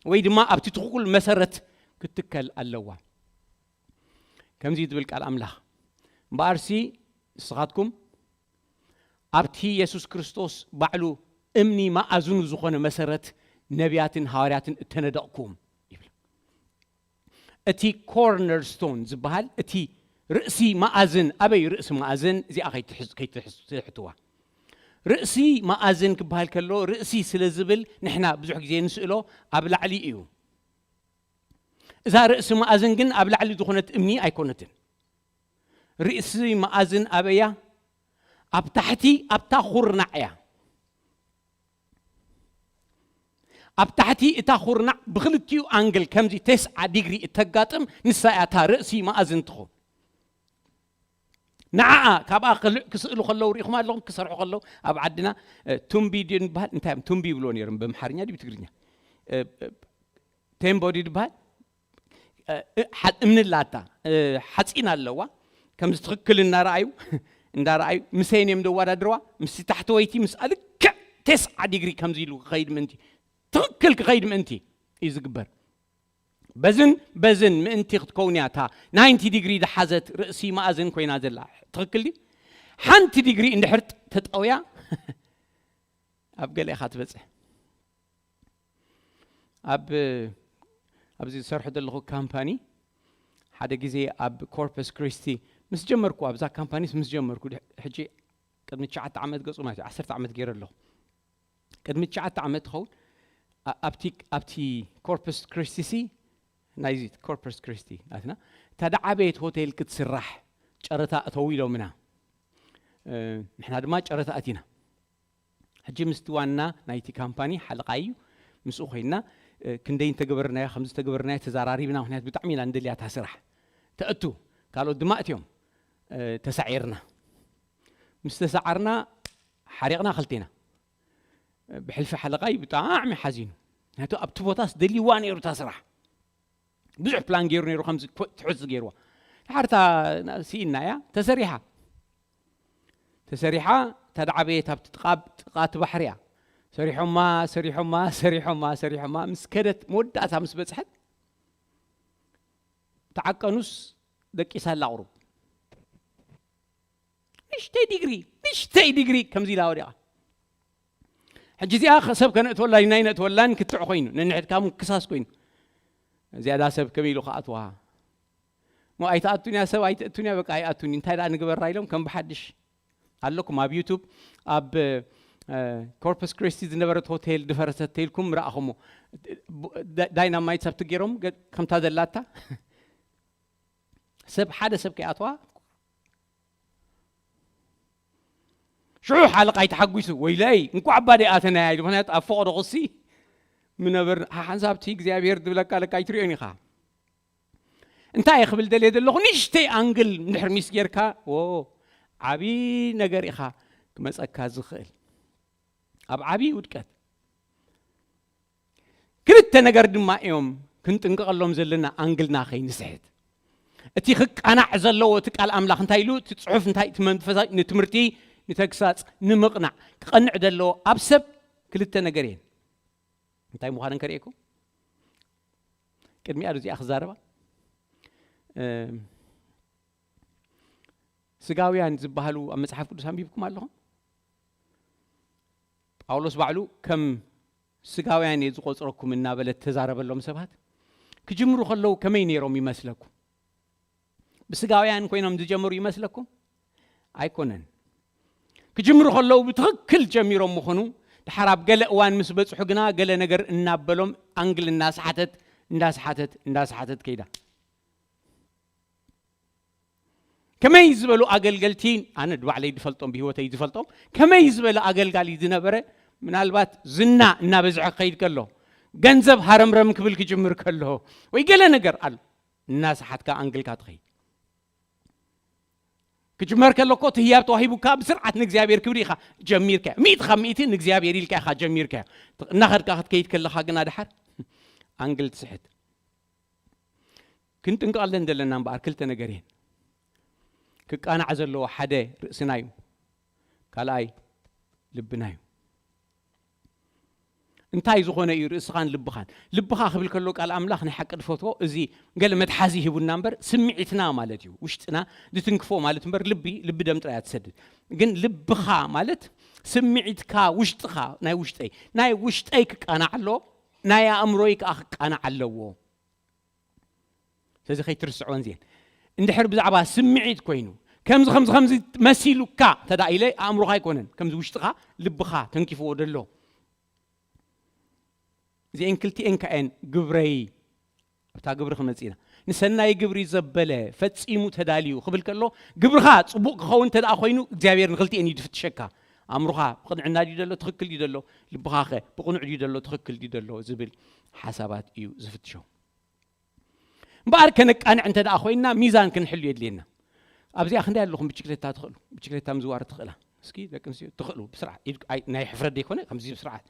ወይ ድማ ኣብቲ ትኽክል መሰረት ክትትከል ኣለዋ። ከምዚ ትብል ቃል ኣምላኽ፣ እምበኣርሲ ንስኻትኩም ኣብቲ የሱስ ክርስቶስ ባዕሉ እምኒ መኣዝኑ ዝኾነ መሰረት ነቢያትን ሃዋርያትን እተነደቕኩም ይብል። እቲ ኮርነር ስቶን ዝበሃል፣ እቲ ርእሲ መኣዝን ኣበይ ርእሲ መኣዝን እዚኣ ከይትሕዝ- ከይትሕዝ- ትሕትዋ። ርእሲ መኣዝን ክበሃል ከሎ ርእሲ ስለ ዝብል ንሕና ብዙሕ ግዜ ንስእሎ ኣብ ላዕሊ እዩ። እዛ ርእሲ መኣዝን ግን ኣብ ላዕሊ ዝኾነት እምኒ ኣይኮነትን። ርእሲ መኣዝን ኣበያ? ኣብ ታሕቲ ኣብታ ኩርናዕ እያ። ኣብ ታሕቲ እታ ኩርናዕ ብክልቲኡ ኣንግል ከምዚ ተስዓ ዲግሪ እተጋጥም ንሳ እያ እታ ርእሲ መኣዝን ትኾን። ንዓኣ ካብኣ ክል- ክስእሉ ከለዉ ርኢኹም ኣለኹም ክሰርሑ ከለዉ ኣብ ዓድና እ፣ ቱምቢ ድዩ ንበሃል እንታይ እዮም ቱምቢ ይብልዎ ነይሮም ብምሓርኛ ድዩ ትግርኛ እ፣ እ፣ ቴምቦ ድዩ ዝበሃል እ፣ እ፣ ሓ- እምኒ ኣላታ እ፣ ሓፂን ኣለዋ ከምዚ ትኽክል እናረኣዩ እንዳረኣዩ ምሰይን እዮም ደወዳድርዋ ምስ ታሕተወይቲ ምስ ኣልክዕ ተስዓ ዲግሪ ከምዚ ኢሉ ክኸይድ ምእንቲ ትኽክል ክኸይድ ምእንቲ እዩ ዝግበር በዝን በዝን ምእንቲ ክትከውን እያ እታ ናይንቲ ዲግሪ ዝሓዘት ርእሲ መኣዝን ኮይና ዘላ ትኽክል ድዩ ሓንቲ ዲግሪ እንድሕር ተጠውያ ኣብ ገለ ኢኻ ትበፅሕ ኣብ ኣብዚ ዝሰርሑ ዘለኹ ካምፓኒ ሓደ ግዜ ኣብ ኮርፐስ ክሪስቲ ምስ ጀመርኩ ኣብዛ ካምፓኒስ ምስ ጀመርኩ ድሕ- ሕጂ ቅድሚ ትሽዓተ ዓመት ገፁ ማለት እዩ ዓሰርተ ዓመት ገይረ ኣለኹ ቅድሚ ትሽዓተ ዓመት ትኸውን ኣ- ኣብቲ ኣብቲ ኮርፐስ ክሪስቲ ሲ ናይዚ ኮርፐስ ክሪስቲ ናትና እታ ደዓበየት ሆቴል ክትስራሕ ጨረታ እተው ኢሎምና እ፣ ንሕና ድማ ጨረታ ኣቲና ሕጂ ምስቲ ዋና ናይቲ ካምፓኒ ሓለቓ እዩ ምስኡ ኮይና እ፣ ክንደይ እንተገበርናዮ ከምዚ ዝተገበርናዮ ተዘራሪብና ምክንያት ብጣዕሚ ኢና እንደልያታ ስራሕ ተእቱ ካልኦት ድማ እትዮም እ፣ ተሳዒርና ምስ ተሳዓርና ሓሪቕና ክልቴና እ፣ ብሕልፊ ሓለቓይ ብጣዕሚ ሓዚኑ ምክንያቱ ኣብቲ ቦታስ ደልይዋ ነይሩ እታ ስራሕ ብዙሕ ፕላን ገይሩ ነይሩ ከምዚ ኮ- ትሕዝ ገይርዋ ድሓርታ ስኢና እያ ተሰሪሓ ተሰሪሓ ተዳዓበየት ኣብቲ ጥቓ ጥቓ እቲ ባሕሪ እያ ሰሪሖማ ሰሪሖማ ሰሪሖማ ሰሪሖማ ምስ ከደት መወዳእታ ምስ በፅሐት ተዓቀኑስ ደቂሳ ኣላ ቁሩብ ንሽተይ ዲግሪ ንሽተይ ዲግሪ ከምዚ ኢላ ወዲቓ ሕጂ እዚኣ ሰብ ከነእትወላ ናይ ነእትወላን ክትዕ ኮይኑ ነንሕድካ ምክሳስ ኮይኑ ዝያዳ ሰብ ከመይ ኢሉ ክኣትዋ ሞ ኣይትኣቱን እያ ሰብ ኣይትእቱን እያ በቃ ኣይኣቱን እንታይ ደኣ ንግበራ ኢሎም ከም ብሓድሽ ኣለኩም ኣብ ዩቱብ ኣብ ኮርፐስ ክሪስቲ ዝነበረት ሆቴል ድፈረሰት ተይልኩም ረኣኹሞ ዳይናማይት ሰብ ትገይሮም ከምታ ዘላታ ሰብ ሓደ ሰብ ከይኣትዋ ሽዑ ሓለቓይ ተሓጒሱ ወይለይ እንኳዕ እባ ደይኣተናያ ኢሉ ምክንያቱ ኣብ ፈቐዶ ክሲ ምነበር ሓሓንሳብቲ እግዚኣብሔር ዝብለካ ለካ ኣይትሪኦን ኢኻ እንታይ እየ ክብል ደልየ ዘለኹ ንእሽተይ ኣንግል እንድሕር ሚስ ጌርካ ዎ ዓብዪ ነገር ኢኻ ክመፀካ ዝኽእል ኣብ ዓብዪ ውድቀት ክልተ ነገር ድማ እዮም ክንጥንቀቐሎም ዘለና ኣንግልና ከይንስሕት እቲ ክቃናዕ ዘለዎ እቲ ቃል ኣምላኽ እንታይ ኢሉ እቲ ፅሑፍ እንታይ እቲ መንፈሳዊ ንትምህርቲ ንተግሳፅ ንምቕናዕ ክቐንዕ ዘለዎ ኣብ ሰብ ክልተ ነገር እየን እንታይ ምዃነን ከርእየኩም ቅድሚኣ እዚኣ ክዛረባ ስጋውያን ዝበሃሉ ኣብ መፅሓፍ ቅዱስ ኣንቢብኩም ኣለኹም ጳውሎስ ባዕሉ ከም ስጋውያን እየ ዝቆፅረኩም እናበለ ተዛረበሎም ሰባት ክጅምሩ ከለዉ ከመይ ነይሮም ይመስለኩም ብስጋውያን ኮይኖም ዝጀመሩ ይመስለኩም ኣይኮነን ክጅምሩ ከለዉ ብትኽክል ጀሚሮም ምኾኑ ድሓር ኣብ ገለ እዋን ምስ በፅሑ ግና ገለ ነገር እናበሎም ኣንግል እናሰሓተት እንዳሰሓተት እንዳሰሓተት ከይዳ ከመይ ዝበሉ ኣገልገልቲ ኣነ ባዕለይ ዝፈልጦም ብህይወተይ ዝፈልጦም ከመይ ዝበለ ኣገልጋሊ ዝነበረ ምናልባት ዝና እናበዝሐ ክኸይድ ከሎ ገንዘብ ሃረምረም ክብል ክጅምር ከሎ ወይ ገለ ነገር ኣሎ እናሰሓትካ ኣንግልካ ትኸይድ ክጅመር ከሎ እኮ እቲ ህያብ ተዋሂቡካ ብስርዓት ንእግዚኣብሔር ክብሪ ኢኻ ጀሚርካዮ ሚእቲ ካብ ሚእቲ ንእግዚኣብሔር ኢልካ ኢኻ ጀሚርካዮ እናኸድካ ክትከይድ ከለኻ ግና ድሓር ኣንግል ትስሕት ክንጥንቀቐለን ዘለና እምበኣር ክልተ ነገር እየን ክቃናዕ ዘለዎ ሓደ ርእስና እዩ ካልኣይ ልብና እዩ እንታይ ዝኾነ እዩ ርእስኻን ልብኻን ልብኻ ክብል ከሎ ቃል ኣምላኽ ናይ ሓቂ ድፈትዎ እዚ ገለ መትሓዚ ሂቡና እምበር ስምዒትና ማለት እዩ ውሽጥና ዝትንክፎ ማለት እምበር ልቢ ልቢ ደም ጥራይ ትሰድድ ግን ልብኻ ማለት ስምዒትካ ውሽጥኻ ናይ ውሽጠይ ናይ ውሽጠይ ክቃናዕ ኣሎ ናይ ኣእምሮይ ከዓ ክቃናዕ ኣለዎ ስለዚ ከይትርስዕወን እዚአን እንድሕር ብዛዕባ ስምዒት ኮይኑ፣ ከምዚ ከምዚ ከምዚ መሲሉካ ተዳ ኢለ፣ ኣእምሮኻ ኣይኮነን፣ ከምዚ ውሽጥኻ፣ ልብኻ ተንኪፍዎ ደሎ። እዚኤን ክልቲኤን ከ እየን ግብረይ። ኣብታ ግብሪ ክመጽእ ኢና። ንሰናይ ግብሪ ዘበለ ፈጺሙ ተዳልዩ ክብል ከሎ፣ ግብርኻ ጽቡቕ ክኸውን እንተ ደኣ ኮይኑ እግዚኣብሔር ንክልቲኤን እዩ ዝፍትሸካ። ኣእምሮኻ ብቕንዕና ድዩ ዘሎ፣ ትኽክል ድዩ ዘሎ፣ ልብኻኸ ብቕኑዕ ድዩ ዘሎ፣ ትኽክል ድዩ ዘሎ ዝብል ሓሳባት እዩ ዝፍትሾ። እምበኣር ከነቃንዕ እንተ ደኣ ኮይንና ሚዛን ክንሕሉ የድልየና። ኣብዚኣ ክንደይ ኣለኹም ብችክሌታ ትኽእሉ፣ ብችክሌታ ምዝዋር ትኽእላ፣ እስኪ ደቂ ኣንስትዮ ትኽእሉ ብስርዓት ኢድ-፣ ኣይ፣ ናይ ሕፍረት ዘይኮነ ከምዚ ብስርዓት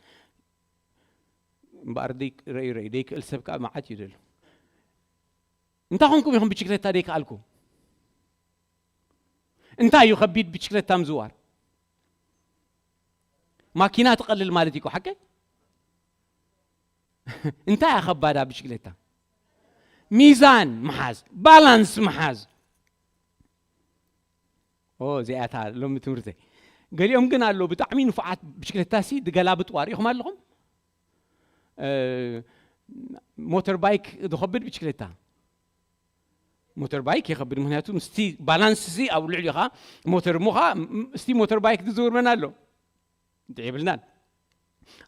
እምበኣር ደይ-፣ ረዩ ረዩ ደይክእል ሰብ ከዓ መዓት እዩ ደሎ። እንታይ ኮንኩም ኢኹም ብችክሌታ ደይከኣልኩም? እንታይ እዩ ከቢድ ብችክሌታ ምዝዋር? ማኪና ትቐልል ማለት እዩ ሓቀ? እንታይ እያ ከባዳ ብሽክሌታ? ሚዛን ምሓዝ፣ ባላንስ ምሓዝ። ኦ፣ እዚኣታ ሎሚ ትምህርተይ። ገሊኦም ግን ኣሎ ብጣዕሚ ንፉዓት ብሽክሌታ ሲ ድገላብጥዋ ሪኢኹም ኣለኹም? እ፣ ሞተር ባይክ ዝኸብድ ብሽክሌታ። ሞተር ባይክ ይኸብድ፣ ምክንያቱ ምስቲ ባላንስ ሲ ኣብ ልዕሊኻ ሞተር እሞ ኸዓ፣ ም-፣ እስቲ ሞተር ባይክ ዝዝውር መን ኣሎ? እንተ የብልናን።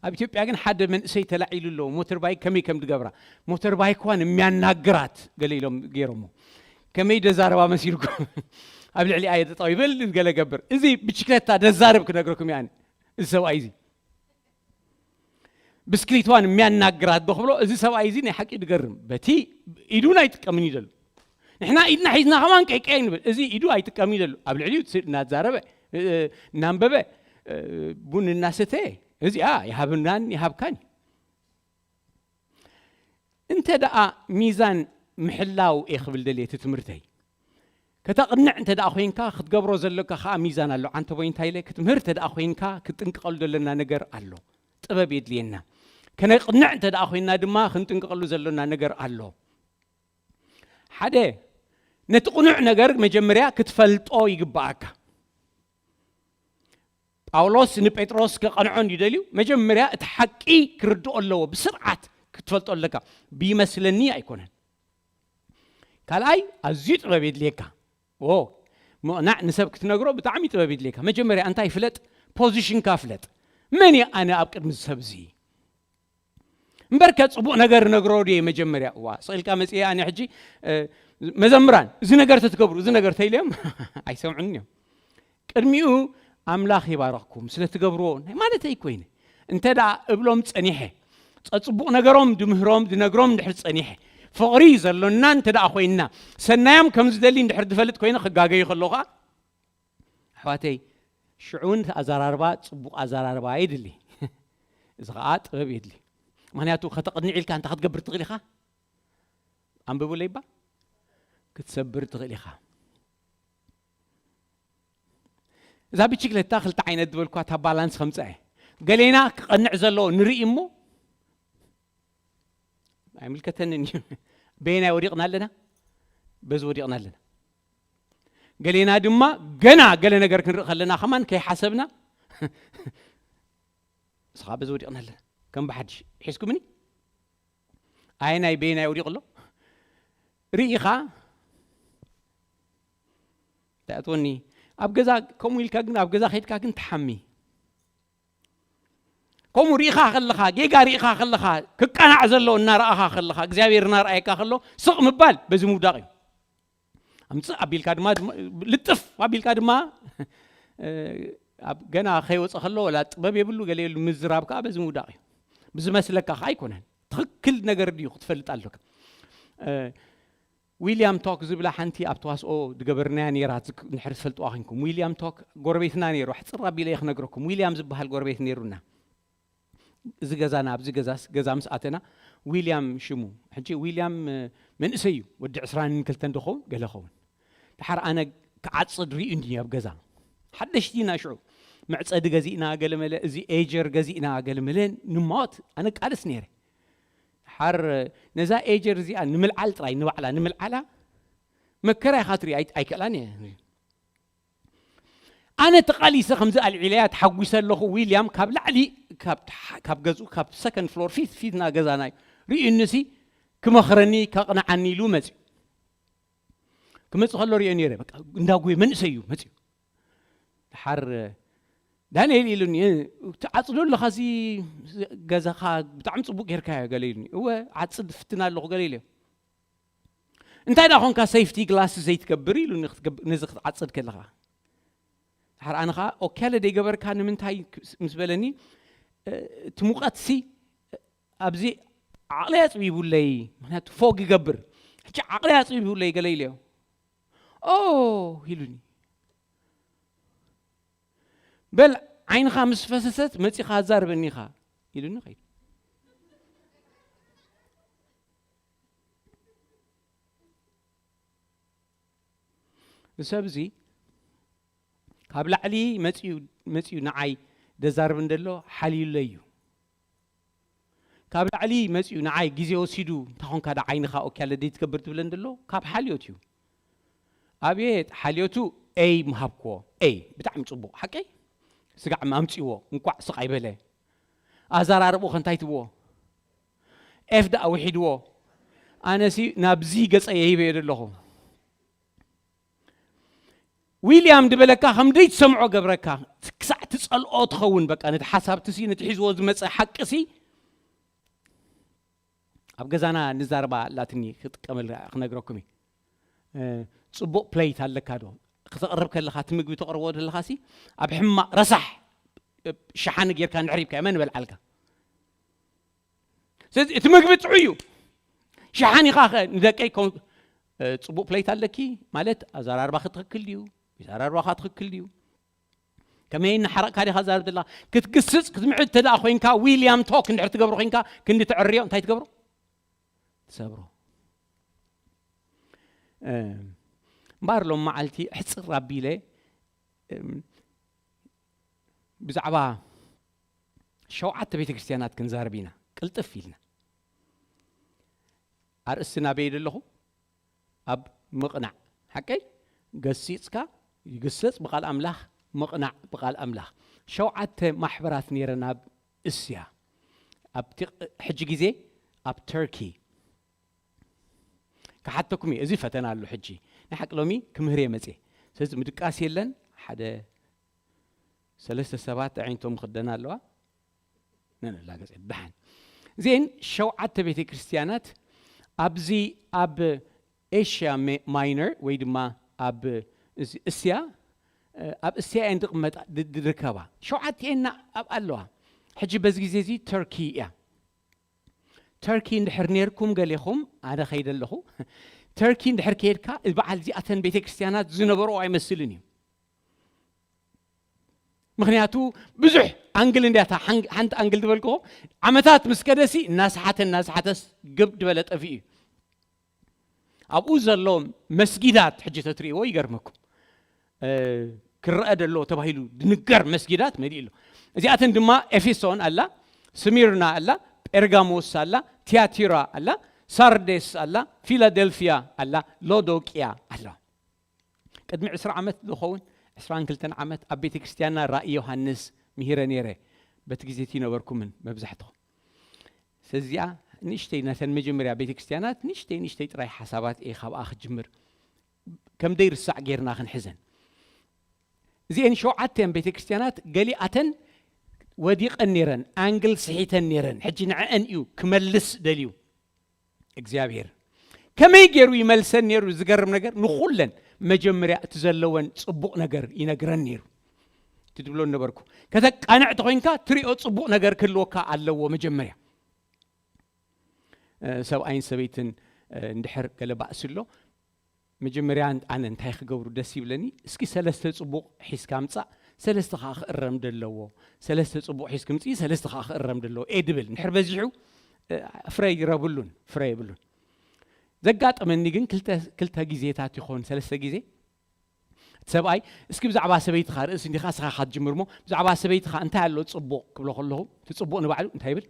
ኣብ ኢትዮጵያ ግን ሓደ መንእሰይ ተላዒሉ ኣሎ፣ ሞተር ባይክ ከመይ ከም ዝገብራ። ሞተር ባይክ ዋን የሚያናግራት ገለ ኢሎም ገይሮሞ። ከመይ ደዛረባ መሲልኩም? ኣብ ልዕሊ ኣየ ጠጠው ይበል፣ ገለ ገብር። እዚ ብችክለታ ደዛረብ ክነግረኩም እየ ኣነ። እዚ ሰብኣይ እዚ። ብስክሊት ዋን የሚያናግራት ዶ ክብሎ፣ እዚ ሰብኣይ እዚ ናይ ሓቂ ድገርም። በቲ ኢዱ እውን ኣይጥቀምን እዩ ዘሎ። ንሕና ኢድና ሒዝና ከማን ቀይቀይ ንብል። እዚ ኢዱ ኣይጥቀምን እዩ ዘሎ። ኣብ ልዕሊኡ ስእ-፣ እናዛረበ፣ እ፣ እናንበበ፣ እ፣ ቡን እናሰተየ፣ እዚኣ ይሃብናን ይሃብካን እዩ። እንተ ደኣ ሚዛን ምሕላው እየ ክብል ደልየ እቲ ትምህርተይ። ከተቕንዕ እንተ ደኣ ኮይንካ፣ ክትገብሮ ዘለካ ከኣ ሚዛን ኣሎ። ዓንተ ቦይ እንታይ ኢለ? ክትምህር እንተ ደኣ ኮይንካ፣ ክትጥንቀቐሉ ዘለና ነገር ኣሎ። ጥበብ የድልየና። ከነቕንዕ እንተ ደኣ ኮይንና ድማ፣ ክንጥንቀቐሉ ዘለና ነገር ኣሎ። ሓደ፣ ነቲ ቅኑዕ ነገር መጀመርያ ክትፈልጦ ይግብኣካ። ጳውሎስ ንጴጥሮስ ከቐንዖ እንድዩ ደልዩ፣ መጀመርያ እቲ ሓቂ ክርድኦ ኣለዎ። ብስርዓት ክትፈልጦ ኣለካ። ብይመስለኒ ኣይኮነን። ካልኣይ፣ ኣዝዩ ጥበብ የድልየካ። ዎ፣ ምቕናዕ ንሰብ ክትነግሮ ብጣዕሚ ጥበብ የድልየካ። መጀመርያ እንታይ ፍለጥ? ፖዚሽንካ ፍለጥ። መን እየ ኣነ ኣብ ቅድሚ እዚ ሰብ እዚ? እምበርከ ጽቡቕ ነገር ነግሮ ድየ መጀመርያ? እዋ፣ ስቕ ኢልካ መጺአ ኣነ ሕጂ፣ እ፣ መዘምራን፣ እዚ ነገር ተትገብሩ፣ እዚ ነገር ተኢለዮም ኣይሰምዑን እዮም። ቅድሚኡ ኣምላኽ ይባረኽኩም ስለ ትገብርዎ ናይ ማለተይ ኮይነ። እንተ ደኣ እብሎም ጸኒሐ፣ ጸጽቡቕ ነገሮም ድምህሮም፣ ድነግሮም እንድሕር ጸኒሐ፣ ፍቕሪ ዘሎና እንተ ደኣ ኮይንና፣ ሰናዮም ከም ዝደሊ እንድሕር ድፈልጥ ኮይነ፣ ክጋገዩ ከለኹ ከኣ፣ ኣሕዋተይ፣ ሽዑ እውን እቲ ኣዘራርባ ጽቡቕ ኣዘራርባ የድሊ። እዚ ኸኣ ጥበብ የድሊ። ምኽንያቱ ከተቕንዕ ኢልካ እንታይ ክትገብር ትኽእል ኢኻ? ኣንብቡለይ እባ። ክትሰብር ትኽእል ኢኻ። እዛ ብችክለታ ክልተ ዓይነት ዝበልኳ እታ ባላንስ ከምጽኣ እየ። ገሌና ክቐንዕ ዘለዎ ንርኢ እሞ፣ ኣይምልከተንን እዩ። በየናይ ወዲቕና ኣለና? በዚ ወዲቕና ኣለና። ገሌና ድማ ገና ገለ ነገር ክንርኢ ከለና ከማን ከይሓሰብና፣ ንስኻ በዚ ወዲቕና ኣለና። ከም ብሓድሽ ሒዝኩምኒ? ኣየናይ በየናይ ወዲቑ ኣሎ? ርኢኻ? እንታይ ኣትወኒ? ኣብ ገዛ፣ ከምኡ ኢልካ ግን ኣብ ገዛ ከይድካ ግን ትሓሚ። ከምኡ ርኢኻ ከለኻ፣ ጌጋ ርኢኻ ከለኻ፣ ክቃናዕ ዘሎ እናረኣኻ ከለኻ፣ እግዚኣብሔር እናረኣየካ ከሎ፣ ስቕ ምባል በዚ ምውዳቕ እዩ። ኣምጽእ ኣቢልካ ድማ፣ ድማ፣ ልጥፍ ኣቢልካ ድማ፣ እ፣ ኣብ ገና ከይወጸ ከሎ፣ ወላ ጥበብ የብሉ፣ ገለ የብሉ፣ ምዝራብ ከኣ በዚ ምውዳቕ እዩ። ብዝመስለካ ከኣ ኣይኮነን። ትኽክል ነገር ድዩ ክትፈልጥ ኣለካ። እ፣ ዊልያም ቶክ ዝብላ ሓንቲ ኣብ ተዋስኦ ዝገበርናያ ነይራ፣ ዝክ-፣ እንድሕር ትፈልጥዋ ኮንኩም። ዊልያም ቶክ ጎረቤትና ነይሩ፣ ኣሕጽር ኣቢለ እየ ክነግረኩም። ዊልያም ዝበሃል ጎረቤት ነይሩና። እዚ ገዛና፣ ኣብዚ ገዛስ፣ ገዛ ምስ ኣተና፣ ዊልያም ሽሙ። ሕጂ ዊልያም፣ እ፣ መንእሰይ እዩ፣ ወዲ ዕስራን ክልተን ዶ ኸውን፣ ገለ ኸውን። ደሓር ኣነ ክዓጽድ ርእዩኒ ኣብ ገዛ። ሓደሽቲ ኢና ሽዑ። መዕጸዲ ገዚእና፣ ገለ መለ፣ እዚ ኤጀር ገዚእና፣ ገለ መለ ንማወት ኣነ ቃልስ ነይረ። ሓር ነዛ ኤጀር እዚኣ ንምልዓል ጥራይ፣ ንባዕላ ንምልዓላ መከራ ኢኻ ትርኢ፣ ኣይ-፣ ኣይክእላን እየ። ኣነ ተቓሊሰ ከምዚ ኣልዒለያ ተሓጒሰ ኣለኹ። ዊልያም ካብ ላዕሊ፣ ካብ ታሕ-፣ ካብ ገዝኡ፣ ካብ ሰከንድ ፍሎር ፊት፣ ፊትና ገዛና እዩ። ርእዩኒሲ ክመኽረኒ፣ ከቕንዓኒ ኢሉ መጺኡ። ክመጽእ ከሎ ሪኦ ነይረ። በቃ እንዳጉየ መንእሰይ እዩ መጽዩ። ድሓር ዳንኤል ኢሉኒ፣ "ትዓጽዶ ኣለኻ፣ እዚ ገዛኻ ብጣዕሚ ጽቡቅ ጌርካዮ" ገለ ኢሉኒ። "እወ፣ ዓጽድ ፍትን ኣለኹ" ገለ ኢለዮ። "እንታይ ደኣ ኾንካ ሴፍቲ ግላስ ዘይትገብር?" ኢሉኒ፣ ክትገብ-፣ ነዚ ክትዓጽድ ከለኻ። ድሓር ኣነ ኸኣ፣ "ኦኬ፣ ኣለ ደይገበርካ ንምንታይ?" ምስ በለኒ፣ "እ፣ እቲ ሙቐትሲ ኣብዚ ዓቕሊ ኣጽቢቡለይ፣ ምኽንያቱ ፎግ ይገብር። ሕጂ ዓቕሊ ኣጽቢቡለይ" ገለ ኢለዮ። "ኦ" ኢሉኒ። "በል ዓይንኻ ምስ ፈሰሰት መጺኻ ኣዛርበኒ ኢኻ" ኢሉኒ ኸይዱ። እዚ ሰብ እዚ ካብ ላዕሊ መጺኡ፣ መጺኡ ንዓይ ደዛርብ እንደሎ ሓልዩለይ እዩ። ካብ ላዕሊ መጺኡ ንዓይ ግዜ ወሲዱ፣ "እንታይ ኾንካ ዳ ዓይንኻ ኦኬ ኣለ ደይ ትገብር?" ትብለ እንደሎ ካብ ሓልዮት እዩ። ኣብየት ሓልዮቱ ኤይ ምሃብክዎ። ኤይ ብጣዕሚ ጽቡቕ። ሓቀይ? ስጋዕ ኣምጺዎ፣ እንቋዕ ስቕ ኣይበለ። ኣዘራርብኡ ከ እንታይ ትብዎ? ኤፍ ደኣ ውሒድዎ። ኣነሲ ናብዚ ገጸ የሂበዮ ዘለኹ። ዊልያም ድበለካ ከም ደይትሰምዖ ገብረካ፣ ክሳዕ ትጸልኦ ትኸውን። በቃ ነቲ ሓሳብትሲ፣ ነቲ ሒዝዎ ዝመጸ ሓቅሲ፣ ኣብ ገዛና ንዛረባ ኣላትኒ ክጥቀመላ ክነግረኩም እዩ። እ፣ ጽቡቕ ፕሌት ኣለካ ዶ? ክተቕርብ ከለኻ፣ እቲ ምግቢ ተቕርቦ ዘለኻሲ፣ ኣብ ሕማቕ ረሳሕ ሸሓኒ ጌርካ እንድሕር ሂብካዮ፣ መን ይበልዓልካ? ስለዚ እቲ ምግቢ ጥዑይ እዩ። ሸሓኒኻ ኸ ንደቀይ ከም፣ እ፣ ጽቡቕ ፕሌት ኣለኪ ማለት ኣዘራርባኺ ትኽክል ድዩ? ኣዘራርባኻ ትኽክል ድዩ? ከመይ እናሓረቕካ ዲኻ ዛረብ ዘለኻ? ክትግስጽ ክትምዕድ እንተ ደኣ ኮይንካ፣ ዊልያም ቶክ እንድሕር ትገብሮ ኮይንካ፣ ክንዲ ተዕርዮ እንታይ ትገብሮ? ትሰብሮ። እ፣ እምበኣር ሎም መዓልቲ ኣሕጽር ኣቢለ፣ እም፣ ብዛዕባ ሸውዓተ ቤተ ክርስቲያናት ክንዛረብ ኢና፣ ቅልጥፍ ኢልና። ኣርእስቲ ናበይ ደለኹ? ኣብ ምቕናዕ። ሓቀይ? ገሲጽካ ይግሰጽ ብቓል ኣምላኽ፣ ምቕናዕ ብቓል ኣምላኽ። ሸውዓተ ማሕበራት ነይረን ኣብ እስያ። ኣብቲ ቕ-፣ ሕጂ ግዜ ኣብ ተርኪ። ክሓተኩም እየ፣ እዚ ፈተና ኣሎ ሕጂ። ናይ ሓቂ ሎሚ ክምህር እየ መጽየ። ስለዚ ምድቃስ የለን። ሓደ ሰለስተ ሰባት ኣዒንቶም ክደና ኣለዋ። ነን ላገጸ ደሓን። እዚኤን ሸውዓተ ቤተ ክርስቲያናት ኣብዚ ኣብ ኤሽያ ሜ-፣ ማይነር ወይ ድማ ኣብ እዚ እስያ፣ እ፣ ኣብ እስያ እየን ዝቕመጣ፣ ድ-፣ ዝርከባ። ሸውዓቲኤን ኣብ ኣለዋ። ሕጂ በዚ ግዜ እዚ ተርኪ እያ። ተርኪ እንድሕር ኔርኩም ገሌኹም፣ ኣነ ኸይደ ኣለኹ። ተርኪ እንድሕር ከየድካ፣ በዓል እዚኣተን ቤተ ክርስቲያናት ዝነበሮ ኣይመስልን እዩ። ምኽንያቱ ብዙሕ ኣንግል እንድያ እታ ሓን-፣ ሓንቲ ኣንግል ዝበልክዎ፣ ዓመታት ምስ ከደሲ እናሰሓተ እናሰሓተስ ግብ ዝበለ ጠፊኡ እዩ። ኣብኡ ዘሎ መስጊዳት ሕጂ ተትርእይዎ ይገርመኩም። እ፣ ክረአ ደሎ ተባሂሉ ድንገር መስጊዳት መሊኡ ኣሎ። እዚኣተን ድማ ኤፌሶን ኣላ፣ ስሚርና ኣላ፣ ጴርጋሞስ ኣላ፣ ቲያቲራ ኣላ፣ ሳርዴስ ኣላ፣ ፊላደልፊያ ኣላ፣ ሎዶቅያ ኣላ። ቅድሚ ዕስራ ዓመት ዝኸውን፣ ዕስራን ክልተን ዓመት ኣብ ቤተ ክርስቲያንና ራእይ ዮሃንስ ምሂረ ነይረ። በቲ ግዜ እቲ ነበርኩምን መብዛሕትኹም። ስለዚኣ ንእሽተይ ነተን መጀመርያ ቤተ ክርስቲያናት ንእሽተይ ንእሽተይ ጥራይ ሓሳባት እየ ካብኣ ክጅምር። ከም ደይርሳዕ ጌርና ክንሕዘን። እዚኤን ሸውዓተን ቤተ ክርስቲያናት ገሊኣተን ወዲቐን ነይረን፣ ኣንግል ስሒተን ነይረን። ሕጂ ንዐአን እዩ ክመልስ ደልዩ እግዚኣብሔር። ከመይ ገይሩ ይመልሰን ነይሩ? ዝገርም ነገር ንኹለን መጀመርያ እቲ ዘለወን ጽቡቕ ነገር ይነግረን ነይሩ። እቲ ትብሎ ነበርኩ። ከተቃንዕ ተኾይንካ ትሪኦ ጽቡቕ ነገር ክህልወካ ኣለዎ መጀመርያ። እ፣ ሰብኣይን ሰበይትን፣ እ፣ እንድሕር ገለ ባእሲ ኣሎ፣ መጀመርያ ኣነ እንታይ ክገብሩ ደስ ይብለኒ? እስኪ ሰለስተ ጽቡቕ ሒዝካ ምጻእ፣ ሰለስተ ኸኣ ክእረም ደለዎ። ሰለስተ ጽቡቕ ሒዝኪ ምጽኢ፣ ሰለስተ ኸኣ ክእረም ደለዎ። ኤ ድብል እንድሕር በዚሑ፣ እ፣ ፍረ ይረብሉን፣ ፍረ የብሉን። ዘጋጠመኒ ግን ክልተ፣ ክልተ ግዜታት ይኾን፣ ሰለስተ ግዜ። እቲ ሰብኣይ፣ "እስኪ ብዛዕባ ሰበይትኻ ርእሲ እንዲኻ እስኻ ኢኻ ትጅምር እሞ፣ ብዛዕባ ሰበይትኻ እንታይ ኣሎ ጽቡቕ?" ክብሎ ከለኹ፣ እቲ ጽቡቕ ንባዕሉ እንታይ ይብል?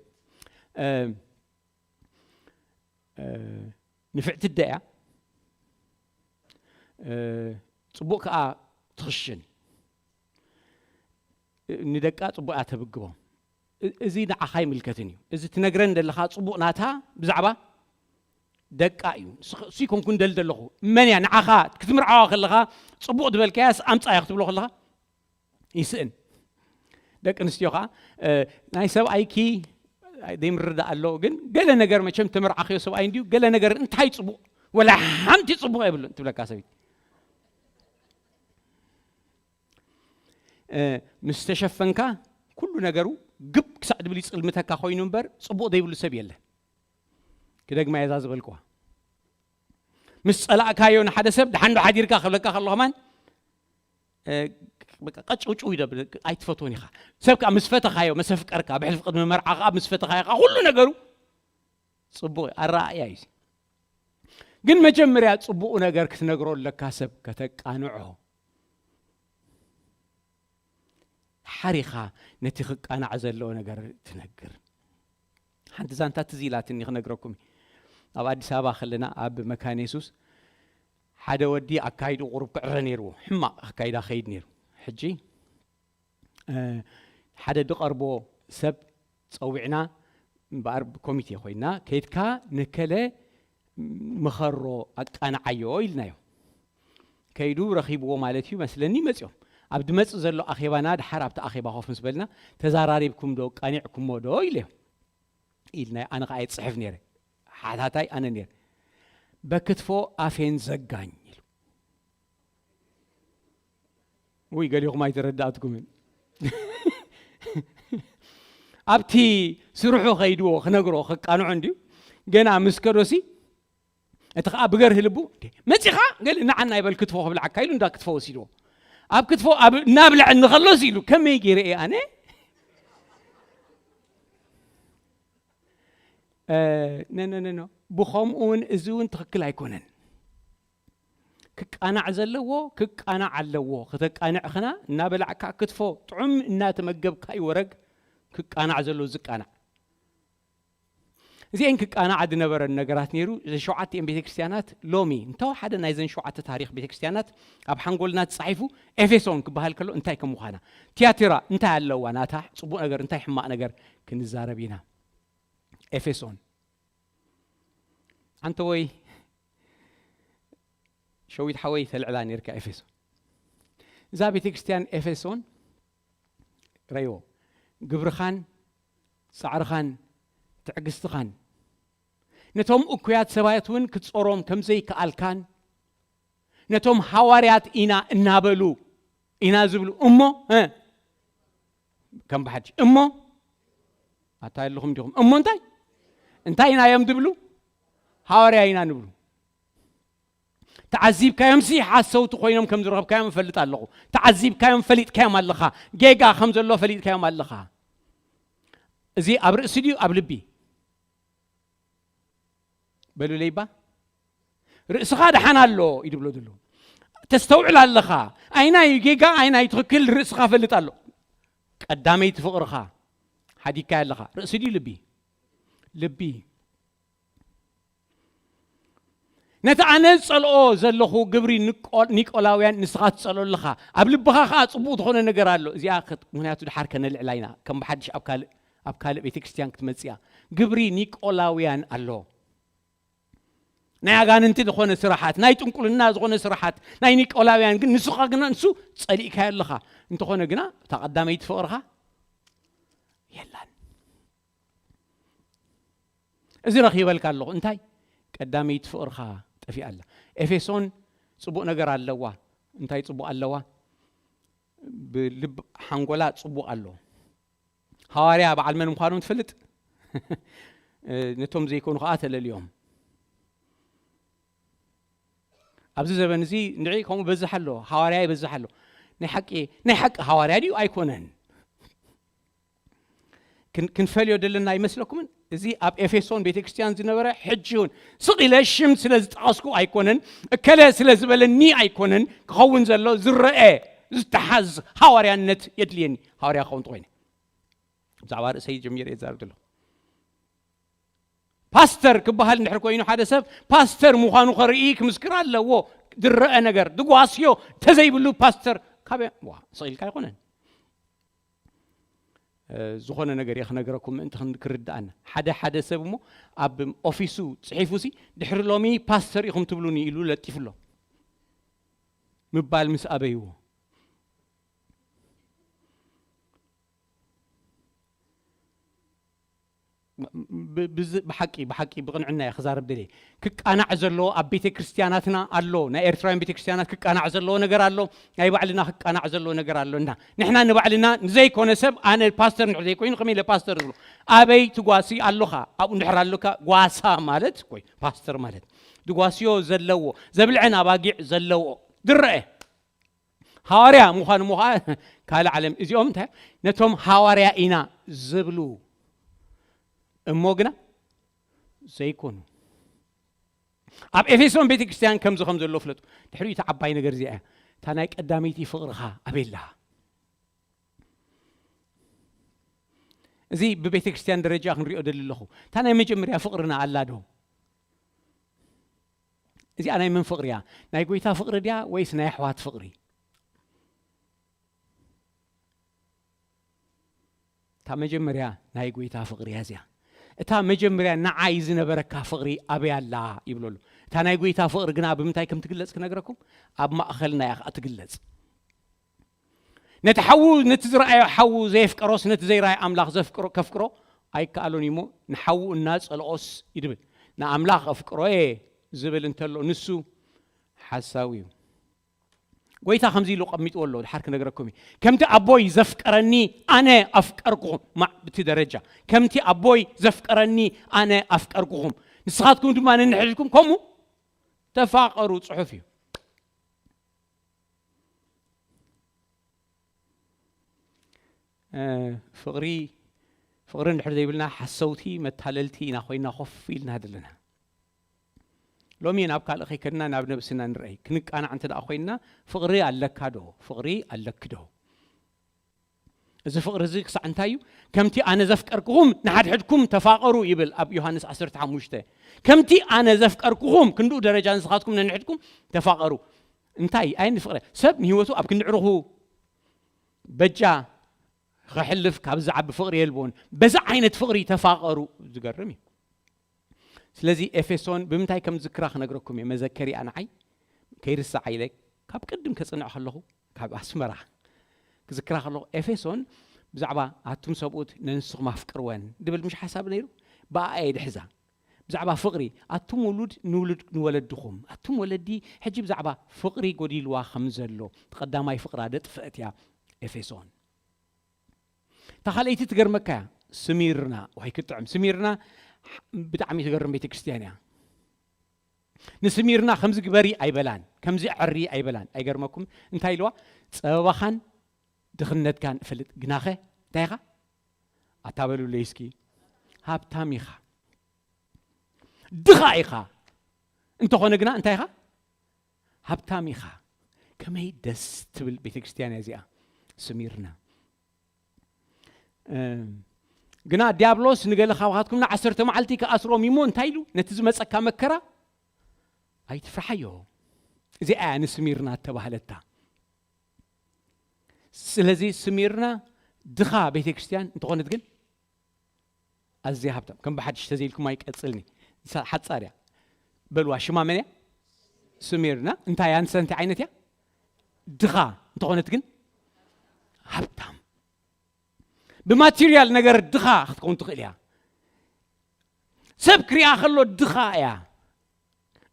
እ፣ እ፣ ንፍዕቲ ኣደ እያ። እ፣ ጽቡቕ ከኣ ትኽሽን። እ፣ ንደቃ ጽቡቕ እያ ተብግቦም። እ-፣ እዚ ንዓኻ ኣይምልከትን እዩ። እዚ ትነግረን ዘለኻ ጽቡቕ ናታ ብዛዕባ ደቃ እዩ። ንሱ ይኮንኩ እንደል ዘለኹ፣ መን እያ ንዓኻ ክትምርዓዋ ከለኻ ጽቡቕ ዝበልካያስ ኣምጻያ ክትብሎ ከለኻ ይስእን። ደቂ ኣንስትዮ ከዓ ናይ ሰብኣይኪ ዘይምርዳእ ኣሎ፣ ግን ገለ ነገር መቸም ተመርዓኽዮ ሰብኣይ እንድዩ፣ ገለ ነገር እንታይ ጽቡቕ፣ ወላ ሓንቲ ጽቡቕ የብሉን ትብለካ ሰበይቲ። ምስ ተሸፈንካ ኩሉ ነገሩ ግብ ክሳዕ ድብል ይጽልምተካ ኮይኑ እምበር ጽቡቕ ዘይብሉ ሰብ የለን። ክደግማ የዛ ዝበልክዋ፣ ምስ ጸላእካዮ ንሓደ ሰብ ደሓንዶ ሓዲርካ ክብለካ ከሎ ከማን ቀጭውጭው ይደብል ኣይትፈትዎን ኢኻ። ሰብ ከዓ ምስ ፈተኻዮ መሰፍቀርካ ብሕልፊ ቅድሚ መርዓ ከዓ ምስ ፈተኻዮ ከዓ ኩሉ ነገሩ ጽቡቕ ኣረኣእያ እዩ። ግን መጀመርያ ጽቡቕ ነገር ክትነግሮ ኣለካ፣ ሰብ ከተቃንዖ። ሓሪኻ ነቲ ክቃናዕ ዘለዎ ነገር ትነግር። ሓንቲ ዛንታ ትዝ ኢላትኒ ክነግረኩም። ኣብ ኣዲስ ኣበባ ከለና ኣብ መካነ የሱስ ሓደ ወዲ ኣካይዱ ቁሩብ ክዕረ ነይርዎ፣ ሕማቕ ኣካይዳ ከይድ ነይሩ። ሕጂ ሓደ ድቐርቦ ሰብ ጸዊዕና፣ እምበኣር ብኮሚቴ ኮይና፣ ከይድካ ንከለ ምኸሮ ኣቃንዓዮ ኢልናዮ። ከይዱ ረኺብዎ ማለት እዩ መስለኒ። መጺኦም ኣብ ድመጽእ ዘሎ ኣኼባና ድሓር ኣብቲ ኣኼባ ኮፍ ምስ በልና፣ "ተዛራሪብኩም ዶ፣ ቃኒዕኩሞ ዶ?" ኢለዮም። ኢልናዮ። ኣነ ከኣ እየ ጽሕፍ ነይረ፣ ሓታታይ ኣነ ነይረ። "በክትፎ ኣፌን ዘጋኝ" ኢሉ። ውይ፣ ገሊኹም ኣይተረዳእትኩምን። ኣብቲ ስርሑ ከይድዎ ክነግሮ ክቃንዖ እንድዩ። ገና ምስ ከዶሲ፣ እቲ ኸኣ ብገርሂ ልቡ፣ "እንዴ፣ መጺኻ? ገለ ንዓና ይበል ክትፎ ክብልዓካ" ኢሉ እንዳ ክትፎ ወሲድዎ። ኣብ ክትፎ ኣብ እናብልዐኒ ከሎስ ኢሉ፣ ከመይ ገይረ እየ ኣነ? እ፣ ነ፣ ነ፣ ነ፣ ነ። ብኸምኡ እውን፣ እዚ እውን ትኽክል ኣይኮነን። ክቃናዕ ዘለዎ ክቃናዕ ኣለዎ። ክተቃንዕኽና እናበላዕካ ክትፎ ጥዑም እናተመገብካ እዩ ወረግ ክቃናዕ ዘለዎ ዝቃናዕ። እዚአን ክቃናዓ ዝነበረን ነገራት ነይሩ። እዘን ሸውዓቲአን ቤተክርስትያናት ሎሚ እንተወሓደ ናይዘን ሸውዓተ ታሪኽ ቤተክርስትያናት ኣብ ሓንጎልና ተጻሒፉ፣ ኤፌሶን ክበሃል ከሎ እንታይ ከም ምዃና፣ ቲያትራ እንታይ ኣለዋ ናታ፣ ጽቡቕ ነገር እንታይ ሕማቕ ነገር ክንዛረብ ኢና። ኤፌሶን። ኣንተ ወይ ሸዊት ሓወይ ተልዕላ ነርካ ኤፌሶን። እዛ ቤተክርስትያን ኤፌሶን ረዮ፣ ግብርኻን ጻዕርኻን ትዕግስትኻን፣ ነቶም እኩያት ሰባት እውን ክትጾሮም ከም ዘይከኣልካን፣ ነቶም ሃዋርያት ኢና እናበሉ ኢና ዝብሉ እሞ፣ እ፣ ከም ብሓድሽ እሞ ኣታ ኣለኹም ዲኹም? እሞ እንታይ? እንታይ ኢና እዮም ዝብሉ? ሃዋርያ ኢና ንብሉ። ተዓዚብካዮምሲ ሓሰውቲ ኮይኖም ከም ዝረኸብካዮም እፈልጥ ኣለኹ። ተዓዚብካዮም ፈሊጥካዮም ኣለኻ። ጌጋ ከም ዘሎ ፈሊጥካዮም ኣለኻ። እዚ ኣብ ርእሲ ድዩ ኣብ ልቢ? በሉለይ እባ። ርእስኻ ደሓን ኣሎ እዩ ድብሎ ዘሎ። ተስተውዕል ኣለኻ። ኣይናይ ጌጋ፣ ኣይናይ ትኽክል ርእስኻ ፈልጥ ኣሎ። ቀዳመይቲ ፍቕርኻ ሓዲግካዮ ኣለኻ። ርእሲ ድዩ ልቢ? ልቢ። ነቲ ኣነ ዝጸልኦ ዘለኹ ግብሪ ንቆ-፣ ኒቆላውያን ንስኻ ትጸልኦ ኣለኻ። ኣብ ልብኻ ኸኣ ጽቡቕ ዝኾነ ነገር ኣሎ። እዚኣ ክት-፣ ምኽንያቱ ድሓር ከነልዕላ ኢና። ከም ብሓድሽ ኣብ ካልእ፣ ኣብ ካልእ ቤተ ክርስቲያን ክትመጽእ እያ። ግብሪ ኒቆላውያን ኣሎ። ናይ ኣጋንንቲ ዝኾነ ስራሓት፣ ናይ ጥንቁልና ዝኾነ ስራሓት፣ ናይ ኒቆላውያን ግን ንስኻ ግና ንሱ ጸሊእካዮ ኣለኻ። እንተኾነ ግና እታ ቀዳመይቲ ፍቕርኻ የላን። እዚ ረኺበልካ ኣለኹ። እንታይ? ቀዳመይቲ ፍቕርኻ ጠፊኣ ኣላ። ኤፌሶን ጽቡቕ ነገር ኣለዋ። እንታይ ጽቡቕ ኣለዋ? ብልብ ሓንጎላ ጽቡቕ ኣሎ። ሃዋርያ በዓል መን ምዃኖም ትፈልጥ? ነቶም ዘይኮኑ ኸኣ ተለልዮም። ኣብዚ ዘበን እዚ ንዒ ከምኡ በዝሕ ኣሎ፣ ሃዋርያ ይበዝሕ ኣሎ። ናይ ሓቂ፣ ናይ ሓቂ ሃዋርያ ድዩ ኣይኮነን? ክን-፣ ክንፈልዮ ዘለና ይመስለኩምን? እዚ ኣብ ኤፌሶን ቤተ ክርስቲያን ዝነበረ ሕጂ እውን ስቕ ኢለ ሽም ስለ ዝጠቐስኩ ኣይኮነን፣ እከለ ስለ ዝበለኒ ኣይኮነን ክኸውን ዘሎ፣ ዝረአ፣ ዝተሓዝ ሃዋርያነት የድልየኒ። ሃዋርያ ክኸውን ተኾይነ ብዛዕባ ርእሰይ ጀሚረ እየ ዝዛረብ ዘለኹ። ፓስተር ክበሃል እንድሕር ኮይኑ ሓደ ሰብ ፓስተር ምዃኑ ከርኢ ክምስክር ኣለዎ። ዝረአ ነገር፣ ዝጓስዮ ተዘይብሉ ፓስተር ካበይ? ዋ፣ ስቕ ኢልካ ኣይኮነን። ዝኾነ ነገር እየ ክነገረኩም ምእንቲ ክን- ክርድኣና። ሓደ ሓደ ሰብ እሞ ኣብ ኦፊሱ ጽሒፉ ሲ ድሕሪ ሎሚ ፓስተር ኢኹም ትብሉኒ ኢሉ ለጢፉ ኣሎ። ምባል ምስ ኣበይዎ። ብ- ብዝ- ብሓቂ ብሓቂ ብቕንዕና እየ ክዛረብ ደልየ። ክቃናዕ ዘለዎ ኣብ ቤተ ክርስቲያናትና ኣሎ። ናይ ኤርትራውያን ቤተ ክርስቲያናት ክቃናዕ ዘለዎ ነገር ኣሎ። ናይ ባዕልና ክቃናዕ ዘለዎ ነገር ኣሎ። እና ንሕና ንባዕልና ንዘይኮነ ሰብ ኣነ ፓስተር እንድሕር ዘይኮይኑ ከመይ ኢለ ፓስተር ዝብሎ? ኣበይ ትጓሲ ኣለኻ? ኣብኡ እንድሕር ኣለካ ጓሳ ማለት ኮይ ፓስተር ማለት ድጓስዮ ዘለዎ ዘብልዐን ኣባጊዕ ዘለዎ ድረአ ሃዋርያ ምዃኑ ምዃ ካልእ ዓለም እዚኦም እንታይ ነቶም ሃዋርያ ኢና ዝብሉ እሞ ግና ዘይኮኑ። ኣብ ኤፌሶን ቤተ ክርስቲያን ከምዚ ከም ዘሎ ፍለጡ። ድሕሪኡ እቲ ዓባይ ነገር እዚኣ እያ። እታ ናይ ቀዳመይቲ ፍቕርኻ ኣበይ ኣላ? እዚ ብቤተ ክርስቲያን ደረጃ ክንሪኦ ደሊ ኣለኹ። እታ ናይ መጀመርያ ፍቕርና ኣላ ዶ? እዚኣ ናይ መን ፍቕሪ እያ? ናይ ጎይታ ፍቕሪ ድያ ወይስ ናይ ኣሕዋት ፍቕሪ? እታ መጀመርያ ናይ ጎይታ ፍቕሪ እያ እዚኣ። እታ መጀመርያ ንዓይ ዝነበረካ ፍቕሪ ኣበይ ኣላ ይብለሉ። እታ ናይ ጎይታ ፍቕሪ ግና ብምንታይ ከም ትግለጽ ክነግረኩም፣ ኣብ ማእኸልና እያ ከኣ ትግለጽ። ነቲ ሓዉ ነቲ ዝረኣዮ ሓዉ ዘየፍቀሮስ ነቲ ዘይረኣዮ ኣምላኽ ዘፍቅሮ ከፍቅሮ ኣይከኣሎን እዩ እሞ ንሓዉ እናጸልኦስ ይድብል። ንኣምላኽ ኣፍቅሮየ ዝብል እንተሎ ንሱ ሓሳዊ እዩ። ጎይታ ከምዚ ኢሉ ቀሚጥዎ ኣሎ። ድሓር ክነግረኩም እዩ። ከምቲ ኣቦይ ዘፍቀረኒ ኣነ ኣፍቀርኩኹም። ማዕ ብቲ ደረጃ ከምቲ ኣቦይ ዘፍቀረኒ ኣነ ኣፍቀርኩኹም። ንስኻትኩም ድማ ነንሕድኩም ከምኡ ተፋቐሩ። ጽሑፍ እዩ። ፍቕሪ ፍቕሪ እንድሕር ዘይብልና ሓሰውቲ መታለልቲ ኢና ኮይና ኮፍ ኢልና ዘለና። ሎሚ ናብ ካልእ ከይከድና ናብ ነብስና ንርአይ። ክንቃናዕ እንተ ደኣ ኮይንና ፍቕሪ ኣለካ ዶ? ፍቕሪ ኣለኪ ዶ? እዚ ፍቕሪ እዚ ክሳዕ እንታይ እዩ? ከምቲ ኣነ ዘፍቀርክኹም ንሓድሕድኩም ተፋቐሩ ይብል ኣብ ዮሃንስ ዓሰርተ ሓሙሽተ። ከምቲ ኣነ ዘፍቀርክኹም ክንድኡ ደረጃ ንስኻትኩም ነንሕድኩም ተፋቐሩ። እንታይ ዓይነት ፍቕሪ? ሰብ ንህይወቱ ኣብ ክንዲ ዕሩኹ በጃ ከሕልፍ ካብ ዝዓቢ ፍቕሪ የልቦን። በዚ ዓይነት ፍቕሪ ተፋቐሩ። ዝገርም እዩ። ስለዚ ኤፌሶን ብምንታይ ከም ዝክራ ክነግረኩም እየ። መዘከሪኣ ንዓይ ከይርስዓ ኢለ ካብ ቅድም ከጽንዕ ከለኹ ካብ ኣስመራ ክዝክራ ከለኹ ኤፌሶን ብዛዕባ ኣቱም ሰብኡት ነንስኹም ኣፍቅርወን ድብል ምሽ ሓሳብ ነይሩ። ብኣኣ እየ ድሕዛ። ብዛዕባ ፍቕሪ ኣቱም ውሉድ ንውሉድ ንወለድኹም ኣቱም ወለዲ ሕጂ ብዛዕባ ፍቕሪ ጎዲልዋ ከም ዘሎ ቀዳማይ ፍቕራ ደጥፍአት እያ ኤፌሶን። እታ ካልኣይቲ ትገርመካ እያ። ስሚርና ወይ ክትጥዕም ስሚርና ብጣዕሚ ትገርም ቤተክርስትያን እያ። ንስሚርና ከምዚ ግበሪ ኣይበላን ከምዚ ዕሪ ኣይበላን። ኣይገርመኩም እንታይ ኢልዋ? ጸበባኻን ድኽነትካን እፈልጥ ግናኸ እንታይ ኢኻ ኣታበሉለይ እስኪ። ሃብታም ኢኻ። ድኻ ኢኻ እንተኾነ ግና እንታይ ኢኻ? ሃብታም ኢኻ። ከመይ ደስ ትብል ቤተክርስትያን እያ እዚኣ። ስሚርና ግና ዲያብሎስ ንገለ ካብኻትኩም ንዓሰርተ መዓልቲ ክኣስሮም እሞ እንታይ ኢሉ ነቲ ዝመፀካ መከራ ኣይትፍርሓዮ። እዚኣ እያ ንስሚርና እተባህለታ። ስለዚ ስሚርና ድኻ ቤተ ክርስቲያን እንተኾነት ግን ኣዝያ ሃብታም ከም ብሓድሽ ተዘይልኩም ኣይቀፅልኒ። ሓፃር እያ። በልዋ ሽማ መን እያ? ስሚርና እንታይ ኣንሰ እንታይ ዓይነት እያ? ድኻ እንተኾነት ግን ሃብታም። ብማቴሪያል ነገር ድኻ ክትከውን ትኽእል እያ። ሰብ ክሪኣ ከሎ ድኻ እያ።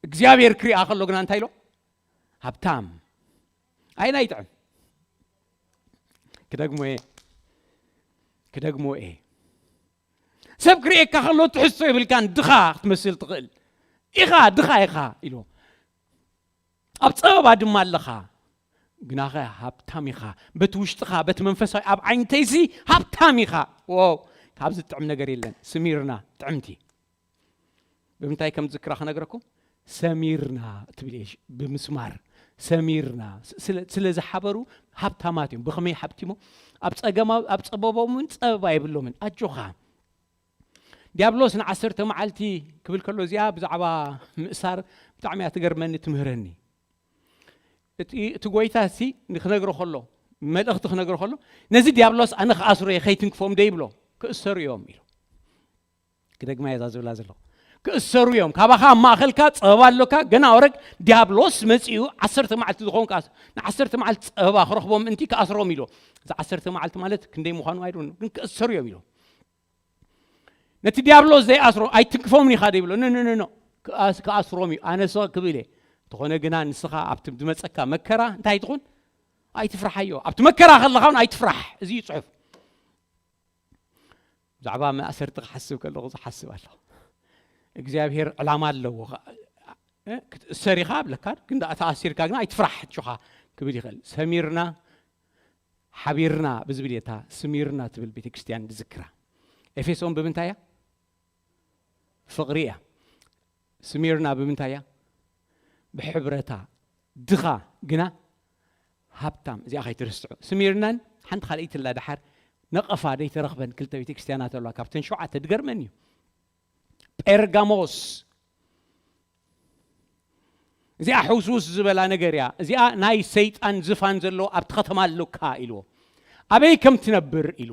እግዚኣብሔር ክሪኣ ከሎ ግና እንታይ ኢሎ? ሃብታም። ኣይና ይጥዕም። ክደግሞ እየ ክደግሞ እየ። ሰብ ክርእየካ ከሎ ትሕዝቶ የብልካን። ድኻ ክትመስል ትኽእል ኢኻ። ድኻ ኢኻ ኢሎ። ኣብ ጸበባ ድማ ኣለኻ። ግናኸ ሃብታም ኢኻ። በቲ ውሽጥኻ በቲ መንፈሳዊ ኣብ ዓይንተይሲ ሃብታም ኢኻ። ዎ ካብዚ ጥዕም ነገር የለን። ስሚርና ጥዕምቲ። ብምንታይ ከም ዝክራ ክነግረኩም? ሰሚርና ትብል እየ። ብምስማር ሰሚርና ስለ ዝሓበሩ ሃብታማት እዮም። ብኸመይ ሃብቲሞ? ኣብ ጸገማ ኣብ ጸበቦምን ጸበባ የብሎምን። ኣጆኻ ዲያብሎስ ንዓሰርተ መዓልቲ ክብል ከሎ እዚኣ ብዛዕባ ምእሳር ብጣዕሚ እያ ትገርመኒ ትምህረኒ። እቲ ጎይታ ሲ ንክነግሮ ከሎ መልእኽቲ ክነግሮ ከሎ፣ ነዚ ዲያብሎስ ኣነ ክኣስሮ እየ፣ ከይትንክፎም ዶ ይብሎ? ክእሰሩ እዮም ኢሉ። ክደግማ እየ እዛ ዝብላ ዘለኹ። ክእሰሩ እዮም። ካባኻ ኣብ ማእኸልካ ጸበባ ኣሎካ፣ ገና ወረግ ዲያብሎስ መጺኡ ዓሰርተ መዓልቲ ዝኾን ክኣስ-፣ ንዓሰርተ መዓልቲ ጸበባ ክረኽቦም ምእንቲ ክኣስሮም ኢሉ። እዚ ዓሰርተ መዓልቲ ማለት ክንደይ ምዃኑ ኣይደውን፣ ግን ክእሰሩ እዮም ኢሉ። ነቲ ዲያብሎስ ዘይኣስሮ ኣይትንክፎምን ኢኻ ዶ ይብሎ? ኖ፣ ኖ፣ ኖ፣ ኖ። ክኣስ-፣ ክኣስሮም እዩ። ኣነ ስቕ ክብል እየ። እንተኾነ ግና ንስኻ ኣብቲ ዝመጸካ መከራ እንታይ ትኹን? ኣይትፍርሓዮ። ኣብቲ መከራ ከለኻ እውን ኣይትፍራሕ። እዚ እዩ ጽሑፍ። ብዛዕባ መእሰርቲ ክሓስብ ከለኹ ዝሓስብ ኣለኹ። እግዚኣብሔር ዕላማ ኣለዎ። እ፣ ክትእሰር ኢኻ ኣብለካ፣ ግን ደኣ ተኣሲርካ ግና ኣይትፍራሕ፣ እጆኻ ክብል ይኽእል። ሰሚርና፣ ሓቢርና ብዝብል እየ እታ ስሚርና ትብል ቤተ ክርስቲያን ዝዝክራ። ኤፌሶን ብምንታይ እያ? ፍቕሪ እያ። ስሚርና ብምንታይ እያ? ብሕብረታ። ድኻ ግና ሃብታም። እዚኣ ከይትርስዑ። ስሚርናን ሓንቲ ካልኣይቲ ኣላ ደሓር ነቐፋ ደይተረኽበን ክልተ ቤተ ክርስቲያናት ኣለዋ። ካብተን ሸውዓተ ድገርመን እዩ። ጴርጋሞስ። እዚኣ ሕውስውስ ዝበላ ነገር እያ። እዚኣ ናይ ሰይጣን ዝፋን ዘለዎ ኣብቲ ከተማ ኣለካ ኢልዎ። ኣበይ ከም ትነብር ኢሉ።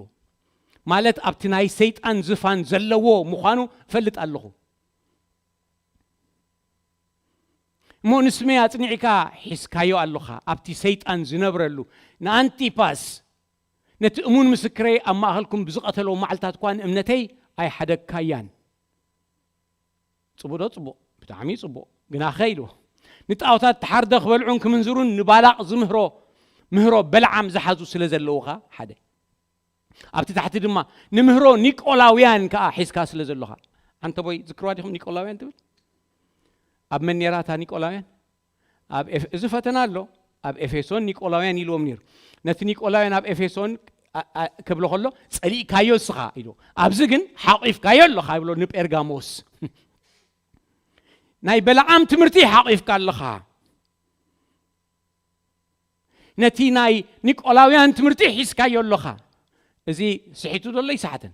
ማለት ኣብቲ ናይ ሰይጣን ዝፋን ዘለዎ ምዃኑ እፈልጥ ኣለኹ። እሞ ንስመይ ኣጽኒዕካ ሒዝካዮ ኣለኻ፣ ኣብቲ ሰይጣን ዝነብረሉ። ንኣንጢጳስ፣ ነቲ እሙን ምስክረይ ኣብ ማእከልኩም ብዝቐተሎ መዓልታት እኳ ንእምነተይ ኣይሓደግካያን። ጽቡቕ ዶ? ጽቡቕ፣ ብጣዕሚ ጽቡቕ። ግናኸ ኢሉ፣ ንጣዖታት ተሓርደ ክበልዑን ክምንዝሩን ንባላቕ ዝምህሮ ምህሮ በለዓም ዝሓዙ ስለ ዘለዉኻ፣ ሓደ። ኣብቲ ታሕቲ ድማ ንምህሮ ኒቆላውያን ከኣ ሒዝካ ስለ ዘለኻ። ኣንተ ቦይ ዝክርዋ ዲኹም ኒቆላውያን ትብል? ኣብ መን ነይራ እታ ኒቆላውያን? ኣብ ኤፍ-፣ እዚ ፈተና ኣሎ። ኣብ ኤፌሶን ኒቆላውያን ኢልዎም ነይሩ። ነቲ ኒቆላውያን ኣብ ኤፌሶን ኣ-፣ ኣ-፣ ክብሎ ከሎ፣ "ጸሊእካዮ እስኻ" ኢሉ። ኣብዚ ግን "ሓቂፍካዮ ኣለኻ" ይብሎ ንጴርጋሞስ። ናይ በለዓም ትምህርቲ ሓቂፍካ ኣለኻ። ነቲ ናይ ኒቆላውያን ትምህርቲ ሒዝካዮ ኣለኻ። እዚ ስሒቱ ዘሎ ይሰሓተን።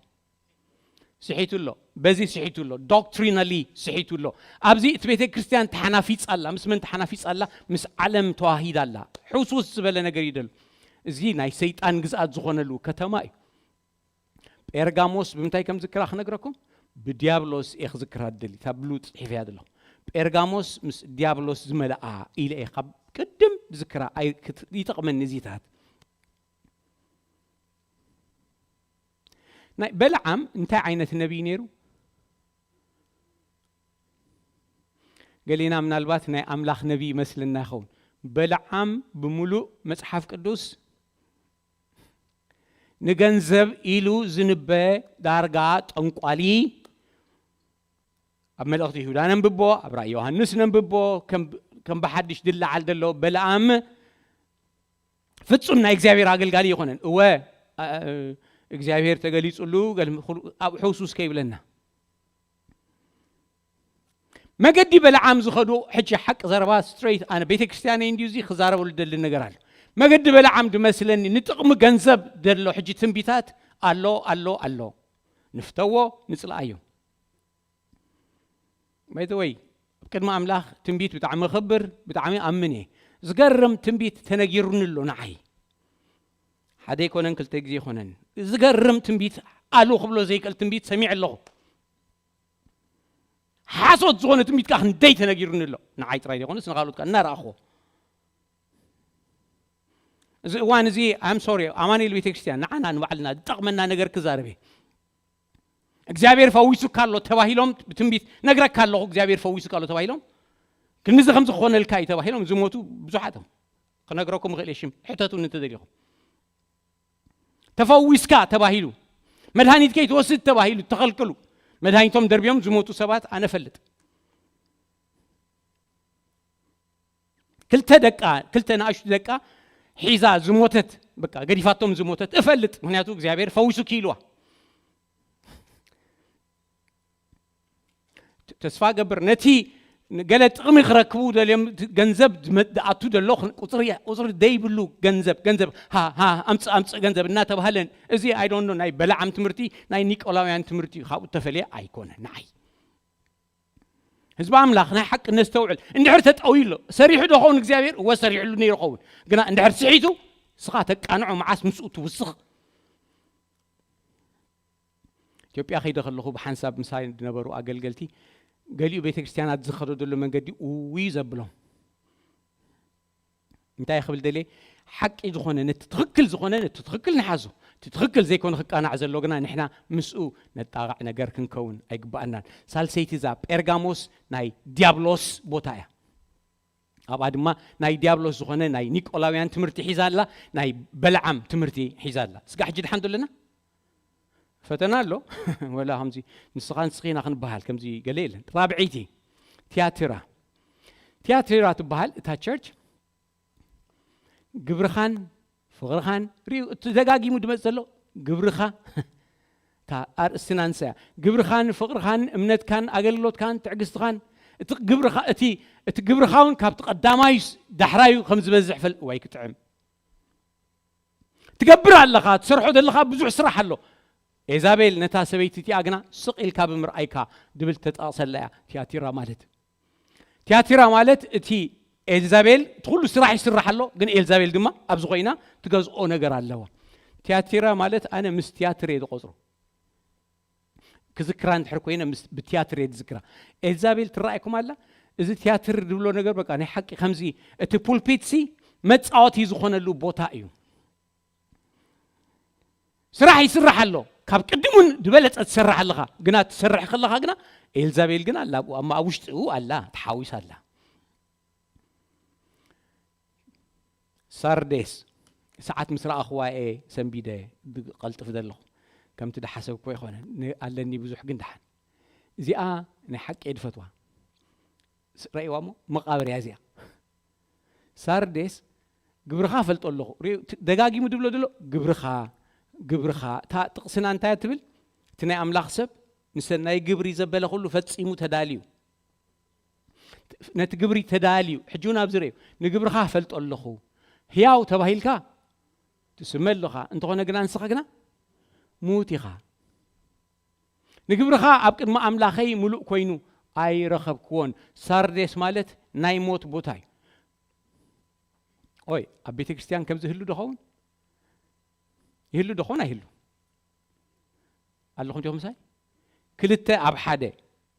ስሒቱ ኣሎ። በዚ ስሒቱ ኣሎ። ዶክትሪናሊ ስሒቱ ኣሎ። ኣብዚ እቲ ቤተ ክርስቲያን ተሓናፊጻ ኣላ። ምስ መን ተሓናፊጻ ኣላ? ምስ ዓለም ተዋሂዳ ኣላ። ሕውስውስ ዝበለ ነገር ይደሉ። እዚ ናይ ሰይጣን ግዝኣት ዝኾነሉ ከተማ እዩ። ጴርጋሞስ ብምንታይ ከም ዝክራ ክነግረኩም? ብዲያብሎስ እየ ክዝክራ ዝደሊ። እታ ብሉ ጽሒፈያ ዘለኹ። ጴርጋሞስ ምስ ዲያብሎስ ዝመልኣ ኢለ እየ ካብ ቅድም ዝክራ። ኣይ-፣ ክት-፣ ይጠቕመኒ እዚታት። ናይ በለዓም እንታይ ዓይነት ነቢይ ነይሩ? ገሊና ምናልባት ናይ ኣምላኽ ነቢይ ይመስልና ይኸውን። በለዓም ብምሉእ መጽሓፍ ቅዱስ ንገንዘብ ኢሉ ዝንበ ዳርጋ ጠንቋሊ። ኣብ መልእኽቲ ይሁዳ ነንብቦ፣ ኣብ ራእይ ዮሃንስ ነንብቦ፣ ከም፣ ከም ብሓድሽ ድለዓል ዘሎ በለዓም ፍጹም ናይ እግዚኣብሔር ኣገልጋሊ ኣይኮነን። እወ፣ ኣ-፣ እግዚኣብሔር ተገሊጹሉ፣ ገል-፣ ኩሉ ኣብ ሕውሱስ ከይብለና። መገዲ በለዓም ዝኸዱ፣ ሕጂ ሓቂ ዘረባ ስትሬት፣ ኣነ ቤተ ክርስቲያነይ እንድዩ እዚ ክዛረበሉ ደሊ ነገር ኣሎ። መገዲ በለዓም ድመስለኒ፣ ንጥቕሚ ገንዘብ ደሎ ሕጂ ትንቢታት ኣሎ፣ ኣሎ፣ ኣሎ። ንፍተዎ፣ ንጽልኣዮ። ባይ ዘ ወይ፣ ኣብ ቅድሚ ኣምላኽ ትንቢት ብጣዕሚ ክብር፣ ብጣዕሚ ኣምን እየ። ዝገርም ትንቢት ተነጊሩኒ ኣሎ ንዓይ። ሓደ ኣይኮነን፣ ክልተ ግዜ ኣይኮነን። ዝገርም ትንቢት፣ ኣሉ ክብሎ ዘይክእል ትንቢት ሰሚዐ ኣለኹ። ሓሶት ዝኾነ ትንቢት ከኣ ክንደይ ተነጊሩኒ ኣሎ። ንዓይ ጥራይ ዘይኮነስ ንኻልኦት ከኣ እናረኣኹዎ። እዚ እዋን እዚ፣ I'm sorry፣ ኣማኑኤል ቤተክርስትያን፣ ንዓና ንባዕልና ዝጠቕመና ነገር ክዛረብ እየ። እግዚኣብሔር ፈዊሱካ ኣሎ ተባሂሎም ብትንቢት ነግረካ ኣለኹ፣ እግዚኣብሔር ፈዊሱካ ኣሎ ተባሂሎም። ክንዚ ከም ዝኾነልካ እዩ ተባሂሎም ዝሞቱ ብዙሓት እዮም። ክነግረኩም እኽእል እየ ሽም፣ ሕተቱኒ እንተደሊኹም። ተፈዊስካ ተባሂሉ፣ መድሃኒት ከይትወስድ ተባሂሉ ተኸልክሉ፣ መድሃኒቶም ደርብዮም ዝሞቱ ሰባት ኣነ እፈልጥ። ክልተ ደቃ፣ ክልተ ንኣሽቱ ደቃ ሒዛ ዝሞተት፣ በቃ ገዲፋቶም ዝሞተት እፈልጥ። ምኽንያቱ እግዚኣብሔር ፈዊሱኪ ኢልዋ። ተ-፣ ተስፋ ገብር ነቲ ገለ ጥቕሚ ክረክቡ ደልዮም፣ ገንዘብ ዝመ-፣ ዝኣቱ ዘሎ ቁጽሪ፣ ቁጽሪ ዘይብሉ ገንዘብ፣ ገንዘብ፣ ሃ፣ ሃ፣ ኣምጽእ፣ ኣምጽእ ገንዘብ እናተባህለን፣ እዚ፣ I don't know፣ ናይ በለዓም ትምህርቲ፣ ናይ ኒቆላውያን ትምህርቲ እዩ። ካብኡ እተፈልየ ኣይኮነ ንዓይ። ህዝቢ ኣምላኽ ናይ ሓቂ ነስተውዕል። እንድሕር ተጠውዩ ኣሎ፣ ሰሪሑ ዶ ኸውን እግዚኣብሔር? እወ፣ ሰሪሕሉ ነይሩ ኸውን። ግና እንድሕር ስሒቱ፣ ስኻ ተቃንዖ፣ መዓስ ምስኡ ትውስኽ። ኢትዮጵያ ከይደ ከለኹ ብሓንሳብ ምሳይ ዝነበሩ ኣገልገልቲ፣ ገሊኡ ቤተክርስትያናት ዝኸዶ ዘሎ መንገዲ እውይ ዘብሎም። እንታይ ክብል ደልየ? ሓቂ ዝኾነ፣ ነቲ ትኽክል ዝኾነ፣ ነቲ ትኽክል ንሓዞ። እቲ ትኽክል ዘይኮነ ክቃናዕ ዘሎ ግና ንሕና ምስኡ ነጣቕዕ ነገር ክንከውን ኣይግባኣናን። ሳልሰይቲ እዛ ጴርጋሞስ ናይ ዲያብሎስ ቦታ እያ። ኣብኣ ድማ ናይ ዲያብሎስ ዝኾነ ናይ ኒቆላውያን ትምህርቲ ሒዛ ኣላ፣ ናይ በለዓም ትምህርቲ ሒዛ ኣላ። ስጋ ሕጂ ድሓን ዶ ኣለና? ፈተና ኣሎ። ወላ ከምዚ ንስኻ ንስኺ ኢና ክንበሃል፣ ከምዚ ገለ የለን። ራብዐይቲ፣ ቲያትራ። ቲያትራ ትበሃል እታ ቸርች። ግብርኻን ፍቕርኻን ሪኡ፣ እቲ ደጋጊሙ ድመጽ ዘሎ ግብርኻ፣ እታ ኣርእስትና ንሳ እያ። ግብርኻን ፍቕርኻን እምነትካን ኣገልግሎትካን ትዕግስትኻን፣ እቲ ግብርኻ፣ እቲ፣ እቲ ግብርኻ እውን ካብቲ ቀዳማዩስ ዳሕራዩ ከም ዝበዝሕ ፈል-፣ እዋይ ክጥዕም። ትገብር ኣለኻ፣ ትሰርሖ ዘለኻ ብዙሕ ስራሕ ኣሎ። ኤዛቤል ነታ ሰበይቲ እቲኣ ግና ስቕ ኢልካ ብምርኣይካ ድብል ተጠቕሰላ እያ ቲያቲራ ማለት። ቲያቲራ ማለት እቲ ኤልዛቤል እቲ ኩሉ ስራሕ ይስራሕ ኣሎ፣ ግን ኤልዛቤል ድማ ኣብዚ ኮይና ትገዝኦ ነገር ኣለዋ። ቲያቲራ ማለት ኣነ ምስ ቲያትር እየ ዝቆጽሮ። ክዝክራ እንድሕር ኮይነ ምስ፣ ብቲያትር እየ ዝዝክራ። ኤልዛቤል ትረኣይኩም ኣላ? እዚ ቲያትር ዝብሎ ነገር በቃ ናይ ሓቂ ከምዚ እቲ ፑልፒት ሲ መጻወቲ ዝኾነሉ ቦታ እዩ። ስራሕ ይስራሕ ኣሎ። ካብ ቅድሙን ዝበለጸ ትሰርሕ ኣለኻ። ግና ትሰርሕ ከለኻ ግና ኤልዛቤል ግን ኣላ ኣብኡ፣ ኣብ ውሽጢኡ ኣላ፣ ተሓዊሳ ኣላ። ሳርዴስ፣ ሰዓት ምስ ረኣኽዋ እየ ሰንቢደ ዝቐልጥፍ ዘለኹ። ከምቲ ዝሓሰብኩ ኣይኮነን። ን-፣ ኣለኒ ብዙሕ ግን ደሓን። እዚኣ ናይ ሓቂ እየ ዝፈትዋ። ስ-፣ ረእይዋ እሞ መቓብር እያ እዚኣ። ሳርዴስ፣ ግብርኻ ፈልጦ ኣለኹ። ሪኡ፣ ት-፣ ደጋጊሙ ድብሎ ድሎ፣ ግብርኻ፣ ግብርኻ። እታ ጥቕስና እንታይ እያ ትብል? እቲ ናይ ኣምላኽ ሰብ ንሰናይ ግብሪ ዘበለ ኩሉ ፈጺሙ ተዳልዩ። ነቲ ግብሪ ተዳልዩ። ሕጂ እውን ኣብዚ ርእዩ፣ ንግብርኻ ፈልጦ ኣለኹ። ህያው ተባሂልካ ትስመ ኣለኻ። እንተኾነ ግና ንስኻ ግና ምዉት ኢኻ። ንግብርኻ ኣብ ቅድሚ ኣምላኸይ ምሉእ ኮይኑ ኣይረኸብክዎን። ሳርዴስ ማለት ናይ ሞት ቦታ እዩ። ኦይ፣ ኣብ ቤተ ክርስቲያን ከምዚ ይህሉ ዶ ኸውን? ይህሉ ዶ ኸውን? ኣይህሉ። ኣለኹም ዲኹም ምሳይ? ክልተ ኣብ ሓደ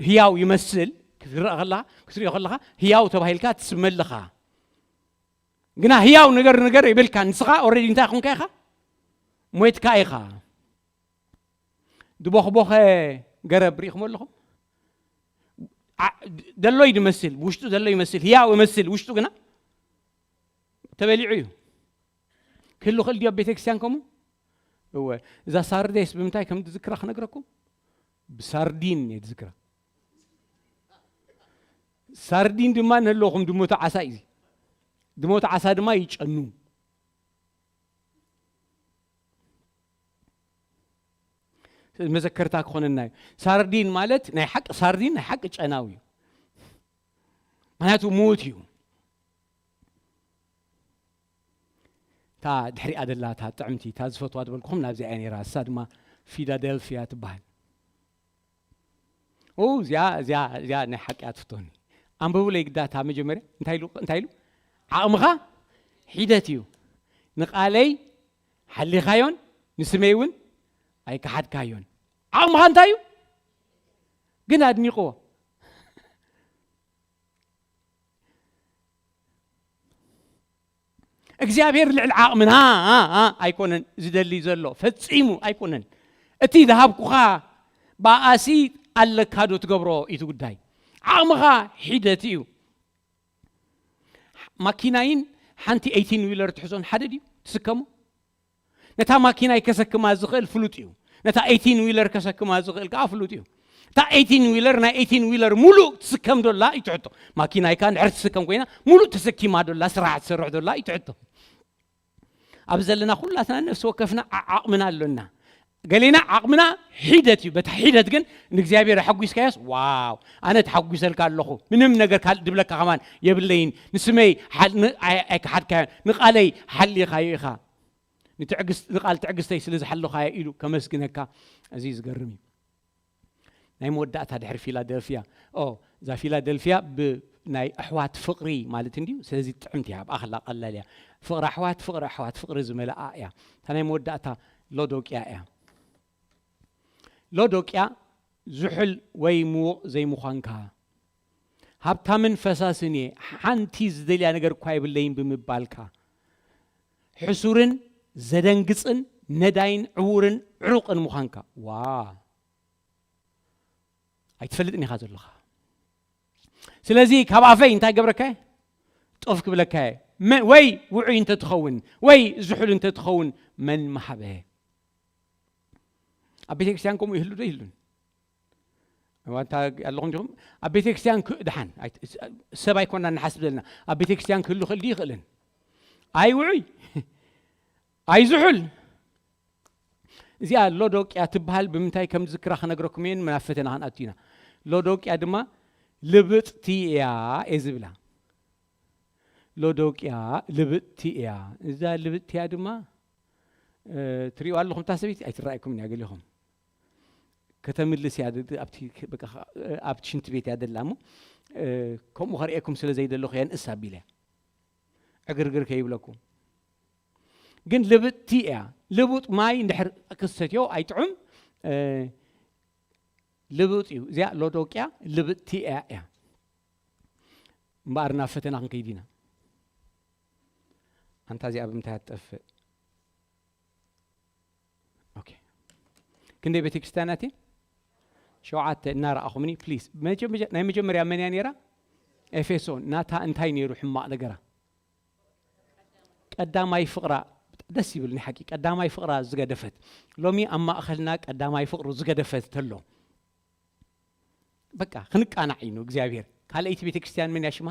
ህያው ይመስል፣ ክትረአ ከለኻ፣ ክትሪኦ ከለኻ ህያው ተባሂልካ ትስመ ኣለኻ። ግና ህያው ነገር፣ ነገር ይብልካ፣ ንስኻ ኦልሬዲ እንታይ ኮንካ ኢኻ? ሞይትካ ኢኻ። ድቦኽቦኸ ገረብ ርኢኹም ኣለኹም? ዓ-፣ ደሎ እዩ ዝመስል፣ ውሽጡ ዘሎ ይመስል፣ ህያው ይመስል፣ ውሽጡ ግና ተበሊዑ እዩ። ክህሉ ክእል ድዮ ኣብ ቤተክርስትያን ከምኡ? እወ። እዛ ሳርዴስ ብምንታይ ከም ዝዝክራ ክነግረኩም? ብሳርዲን እየ ዝዝክራ። ሳርዲን ድማ ንህልወኹም ድሞተ ዓሳ እዩ። ድሞተ ዓሳ ድማ ይጨኑ። መዘከርታ ክኾነና እዩ። ሳርዲን ማለት ናይ ሓቂ ሳርዲን ናይ ሓቂ ጨናዊ እዩ። ምኽንያቱ ምዉት እዩ። እታ ድሕሪኣ ዘላ እታ ጥዕምቲ፣ እታ ዝፈትዋ ዝበልኩኹም ናብዚኣ እያ ነይራ። እሳ ድማ ፊላደልፊያ ትበሃል። ኦ፣ እዚኣ፣ እዚኣ፣ እዚኣ ናይ ሓቂ እያ ትፍቶኒ። ኣንብቡለይ ግዳ እታ መጀመርያ። እንታይ ኢሉ፣ እንታይ ኢሉ? "ዓቕምኻ ሒደት እዩ። ንቓለይ ሓሊኻዮን ንስመይ እውን ኣይከሓድካዮን።" ዓቕምኻ እንታይ እዩ? ግን ኣድኒቕዎ። እግዚኣብሔር ልዕሊ ዓቕምና ኣይኮነን ዝደሊ ዘሎ፣ ፈጺሙ ኣይኮነን። እቲ ዝሃብኩኻ ብኣሲ ኣለካ ዶ ትገብሮ እዩ እቲ ጉዳይ። ዓቕምኻ ሒደት እዩ። ማኪናይን ሓንቲ ኤይቲን ዊለር ትሕዞን ሓደ ድዩ ትስከሞ? ነታ ማኪናይ ከሰክማ ዝኽእል ፍሉጥ እዩ። ነታ ኤይቲን ዊለር ከሰክማ ዝኽእል ከዓ ፍሉጥ እዩ። እታ ኤይቲን ዊለር ናይ ኤይቲን ዊለር ሙሉእ ትስከም ዶ ኣላ እዩ ትሕቶ። ማኪናይ ከዓ እንድሕር ትስከም ኮይና ሙሉእ ተሰኪማ ዶ ኣላ፣ ስራሓ ትሰርሕ ዶ ኣላ እዩ ትሕቶ። ኣብዚ ዘለና ኩላትና ነፍሲ ወከፍና ዓ-፣ ዓቕምና ኣሎና። ገሌና ዓቕምና ሒደት እዩ። በታ ሒደት ግን ንእግዚኣብሔር ኣሐጒስካዮስ፣ ዋው፣ ኣነ ተሓጒሰልካ ኣለኹ። ምንም ነገር ካልእ ድብለካ ከማን የብለይን። ንስመይ ሓል-፣ ን-፣ ኣይ-፣ ኣይከሓድካዮን። ንቓለይ ሓሊኻዮ ኢኻ። ንትዕግስት-፣ ንቓል ትዕግስተይ ስለ ዝሓለኻዮ ኢሉ ከመስግነካ፣ እዚ ዝገርም እዩ። ናይ መወዳእታ ድሕሪ ፊላደልፊያ፣ ኦ፣ እዛ ፊላደልፊያ ብ-፣ ናይ ኣሕዋት ፍቕሪ ማለት እንድዩ። ስለዚ ጥዕምቲ እያ፣ ኣብኣ ከላ ቀላል እያ። ፍቕሪ ኣሕዋት፣ ፍቕሪ ኣሕዋት፣ ፍቕሪ ዝመልኣ እያ። እታ ናይ መወዳእታ ሎዶቅያ እያ። ሎዶቅያ ዝሑል ወይ ምዉቕ ዘይምዃንካ፣ ሃብታምን ፈሳስን እየ፣ ሓንቲ ዝደልያ ነገር እኳ የብለይን ብምባልካ፣ ሕሱርን ዘደንግጽን ነዳይን ዕዉርን ዕሩቕን ምዃንካ። ዋ! ኣይትፈልጥን ኢኻ ዘለኻ። ስለዚ ካብ ኣፈይ እንታይ ገብረካ እየ? ጦፍ ክብለካ እየ። መ-፣ ወይ ውዑይ እንተትኸውን፣ ወይ ዝሑል እንተትኸውን፣ መን ምሃበ? ኣብ ቤተ ክርስቲያን ከምኡ ይህሉ ዶ ይህሉን? ዋንታ ኣለኹም ዲኹም? ኣብ ቤተ ክርስቲያን ክ-፣ ደሓን፣ ኣይ-፣ ሰብ ኣይኮና ንሓስብ ዘለና። ኣብ ቤተ ክርስቲያን ክህሉ ክእል ድዩ ይኽእልን? ኣይ ውዑይ፣ ኣይ ዝሑል። እዚኣ ሎዶቅያ ትበሃል። ብምንታይ ከም ዝክራ ክነግረኩም እየን፣ ናብ ፈተና ክንኣቱ ኢና። ሎዶቅያ ድማ ልብጥቲ እያ እየ ዝብላ። ሎዶቅያ ልብጥቲ እያ። እዛ ልብጥቲ እያ ድማ፣ እ፣ ትሪእዋ ኣለኹም፣ እታ ሰበይቲ ኣይትረኣየኩምን እያ ገሊኹም። ከተምልስ እያ፣ ድ-፣ ድ-፣ ኣብቲ፣ በቃ፣ እ፣ ኣብቲ ሽንቲ ቤት እያ ደላ እሞ፣ እ፣ ከምኡ ከርእየኩም ስለ ዘይደለኹ እያ ንእስ ኣቢለ እያ። ዕግርግር ከይብለኩም። ግን ልብጥቲ እያ። ልቡጥ ማይ እንድሕር ክሰትዮ ኣይጥዑም፣ እ፣ ልቡጥ እዩ። እዚኣ ሎዶቅያ ልብጥቲ እያ እያ። እምበኣር ናብ ፈተና ክንከይድ ኢና። ኣንታ እዚኣ ብምንታይ እያ ትጠፍእ? ኦኬ። ክንደይ ቤተክርስትያናት እየን? ሸውዓተ እናረኣኹምኒ፣ ፕሊዝ። መጀመ-፣ ናይ መጀመርያ መን እያ ነይራ? ኤፌሶን። ናታ እንታይ ነይሩ ሕማቕ ነገራ? ቀዳማይ ፍቕራ። ደስ ይብል ናይ ሓቂ። ቀዳማይ ፍቕራ ዝገደፈት። ሎሚ ኣብ ማእኸልና ቀዳማይ ፍቕሩ ዝገደፈት ተሎ። በቃ ክንቃናዕ እዩ እግዚኣብሔር። ካልኣይቲ ቤተክርስትያን መን እያ ሽማ?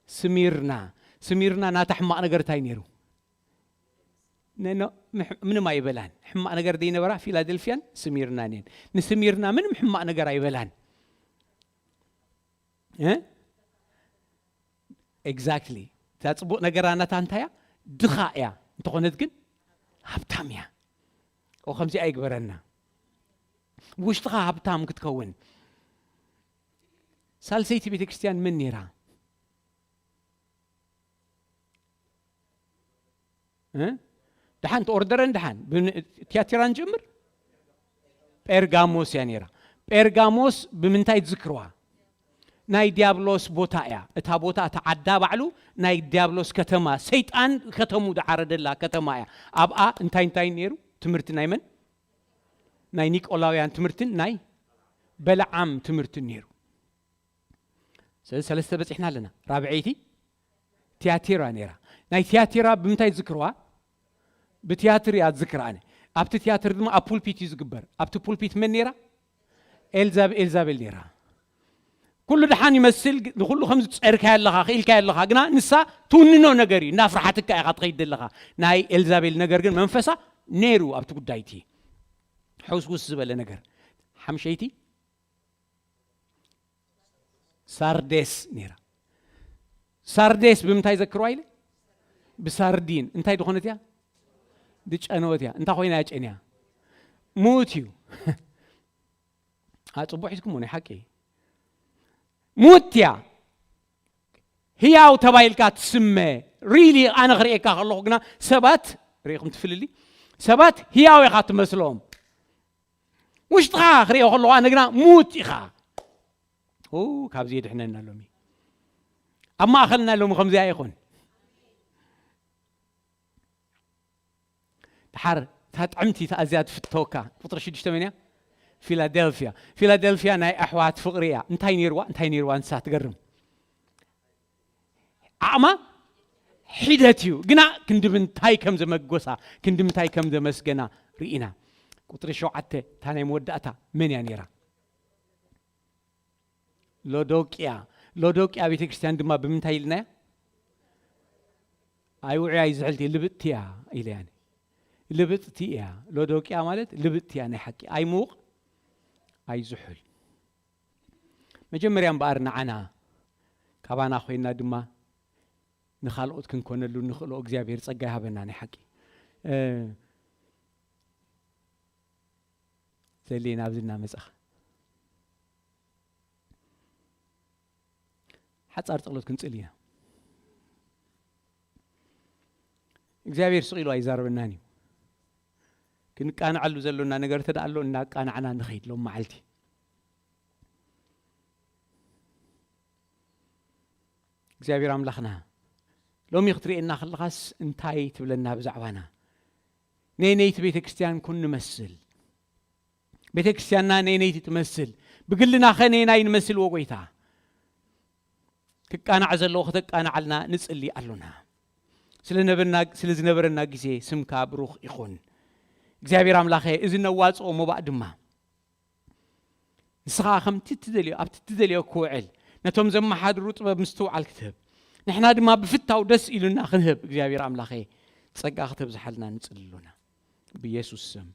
ስሚርና። ስሚርና ናታ ሕማቕ ነገር እንታይ ነይሩ? ነ-፣ ኖ፣ ምሕ-፣ ምንም ኣይበላን። ሕማቕ ነገር ዘይነበራ ፊላደልፊያን ስሚርናን እየን። ንስሚርና ምንም ሕማቕ ነገር ኣይበላን። እ? ኤግዛክትሊ። እታ ጽቡቕ ነገራ ናታ እንታይ እያ? ድኻ እያ። እንተኾነት ግን ሃብታም እያ። ኦ፣ ከምዚኣ ይግበረና። ውሽጥኻ ሃብታም ክትከውን። ሳልሰይቲ ቤተክርስትያን መን ነይራ? እ? ደሓን ተኦርደረን ደሓን። ብን-፣ ቲያትራን ጀምር። ጴርጋሞስ እያ ነይራ። ጴርጋሞስ ብምንታይ ትዝክርዋ? ናይ ዲያብሎስ ቦታ እያ። እታ ቦታ፣ እታ ዓዳ ባዕሉ ናይ ዲያብሎስ ከተማ፣ ሰይጣን ከተሙ ዝዓረደላ ከተማ እያ። ኣብኣ እንታይ እንታይ ነይሩ? ትምህርቲ ናይ መን? ናይ ኒቆላውያን ትምህርትን ናይ በለዓም ትምህርትን ነይሩ። ስለዚ ሰለስተ በጺሕና ኣለና። ራብዐይቲ ቲያቲራ ነይራ። ናይ ቲያቲራ ብምንታይ ዝዝክርዋ? ብቲያትር እያ ዝዝክር ኣነ። ኣብቲ ቲያትር ድማ ኣብ ፑልፒት እዩ ዝግበር። ኣብቲ ፑልፒት መን ነይራ? ኤልዛብ-፣ ኤልዛቤል ነይራ። ኩሉ ደሓን ይመስል፣ ግ-፣ ንኹሉ ከም ዝጸርካዮ ኣለኻ፣ ክኢልካዮ ኣለኻ፣ ግና ንሳ ትውንኖ ነገር እዩ። እናፍርሓትካ ኢኻ ትኸይድ ዘለኻ። ናይ ኤልዛቤል ነገር ግን መንፈሳ ነይሩ ኣብቲ ጉዳይ እቲ። ሕውስውስ ዝበለ ነገር። ሓምሸይቲ ሳርዴስ ነይራ። ሳርዴስ ብምንታይ ዘክርዋ ኢለ? ብሳርዲን። እንታይ ዝኾነት እያ? ዝጨነወት እያ። እንታይ ኮይና እያ ጨንያ? ሙት እዩ። ኣ፣ ጽቡቕ ሒዝኩሞ፣ ናይ ሓቂ። ሙት እያ። ህያው ተባሂልካ ትስመ። ሪሊ ኣነ ክርእየካ ከለኹ ግና ሰባት፣ ርኢኹም ትፍልሊ? ሰባት ህያው ኢኻ ትመስሎም። ውሽጥኻ ክርእዮ ከለኹ ኣነ ግና ሙት ኢኻ። ኡ፣ ካብዚ የድሕነና ሎሚ። ኣብ ማእኸልና ሎሚ ከምዚኣ ይኹን። ድሓር እታ ጥዕምቲ፣ እታ ኣዝያ ትፍተወካ፣ ቁጽሪ ሽዱሽተ መን እያ? ፊላደልፊያ። ፊላደልፊያ ናይ ኣሕዋት ፍቕሪ እያ። እንታይ ነይርዋ? እንታይ ነይርዋ ንሳ? ትገርም። ዓቕማ ሒደት እዩ። ግና ክንዲ ምንታይ ከም ዘመጎሳ፣ ክንዲ ምንታይ ከም ዘመስገና ርኢና። ቁጽሪ ሸውዓተ፣ እታ ናይ መወዳእታ መን እያ ነይራ? ሎዶቅያ። ሎዶቅያ ቤተ ክርስቲያን ድማ ብምንታይ ኢልናያ? ኣይውዕያ ይዝሕልቲ፣ ልብጥቲ እያ ኢለያ። ልብጥቲ እያ። ሎዶቅያ ማለት ልብጥቲ እያ ናይ ሓቂ። ኣይምውቕ፣ ኣይዝሑል። መጀመርያ እምበኣር ንዓና፣ ካባና ኮይና ድማ ንኻልኦት ክንኮነሉ ንኽእሎ እግዚኣብሔር ጸጋ ይሃበና ናይ ሓቂ። እ፣ ዘሌ ናብዚ እናመጻኻ። ኣጻር ጸሎት ክንጽል ኢና። እግዚኣብሔር ስቕ ኢሉ ኣይዛረበናን እዩ። ክንቃንዐሉ ዘሎና ነገር ተደኣ ኣሎ፣ እናቃናዕና ንኸይድ ሎም መዓልቲ። እግዚኣብሔር ኣምላኽና ሎሚ ክትርእየና ከለኻስ እንታይ ትብለና ብዛዕባና? ነየነይቲ ቤተ ክርስቲያን ኩን ንመስል? ቤተ ክርስቲያንና ነየነይቲ ትመስል? ብግልና ኸ ነየናይ ንመስል? ወጎይታ ክቃናዕ ዘለዎ ከተቃናዓልና ንጽሊ ኣሎና። ስለ ነበርና-፣ ስለ ዝነበረና ግዜ ስምካ ብሩኽ ይኹን። እግዚኣብሔር ኣምላኸ፣ እዚ ነዋጽኦ መባእ ድማ ንስኻ ከምቲ ትደልዮ፣ ኣብቲ ትደልዮ ክውዕል፣ ነቶም ዘመሓድሩ ጥበብ ምስትውዓል ክትህብ፣ ንሕና ድማ ብፍታው ደስ ኢሉና ክንህብ እግዚኣብሔር ኣምላኸ ጸጋ ክተብዝሓልና ንጽሊ ኣሎና። ብየሱስ ስም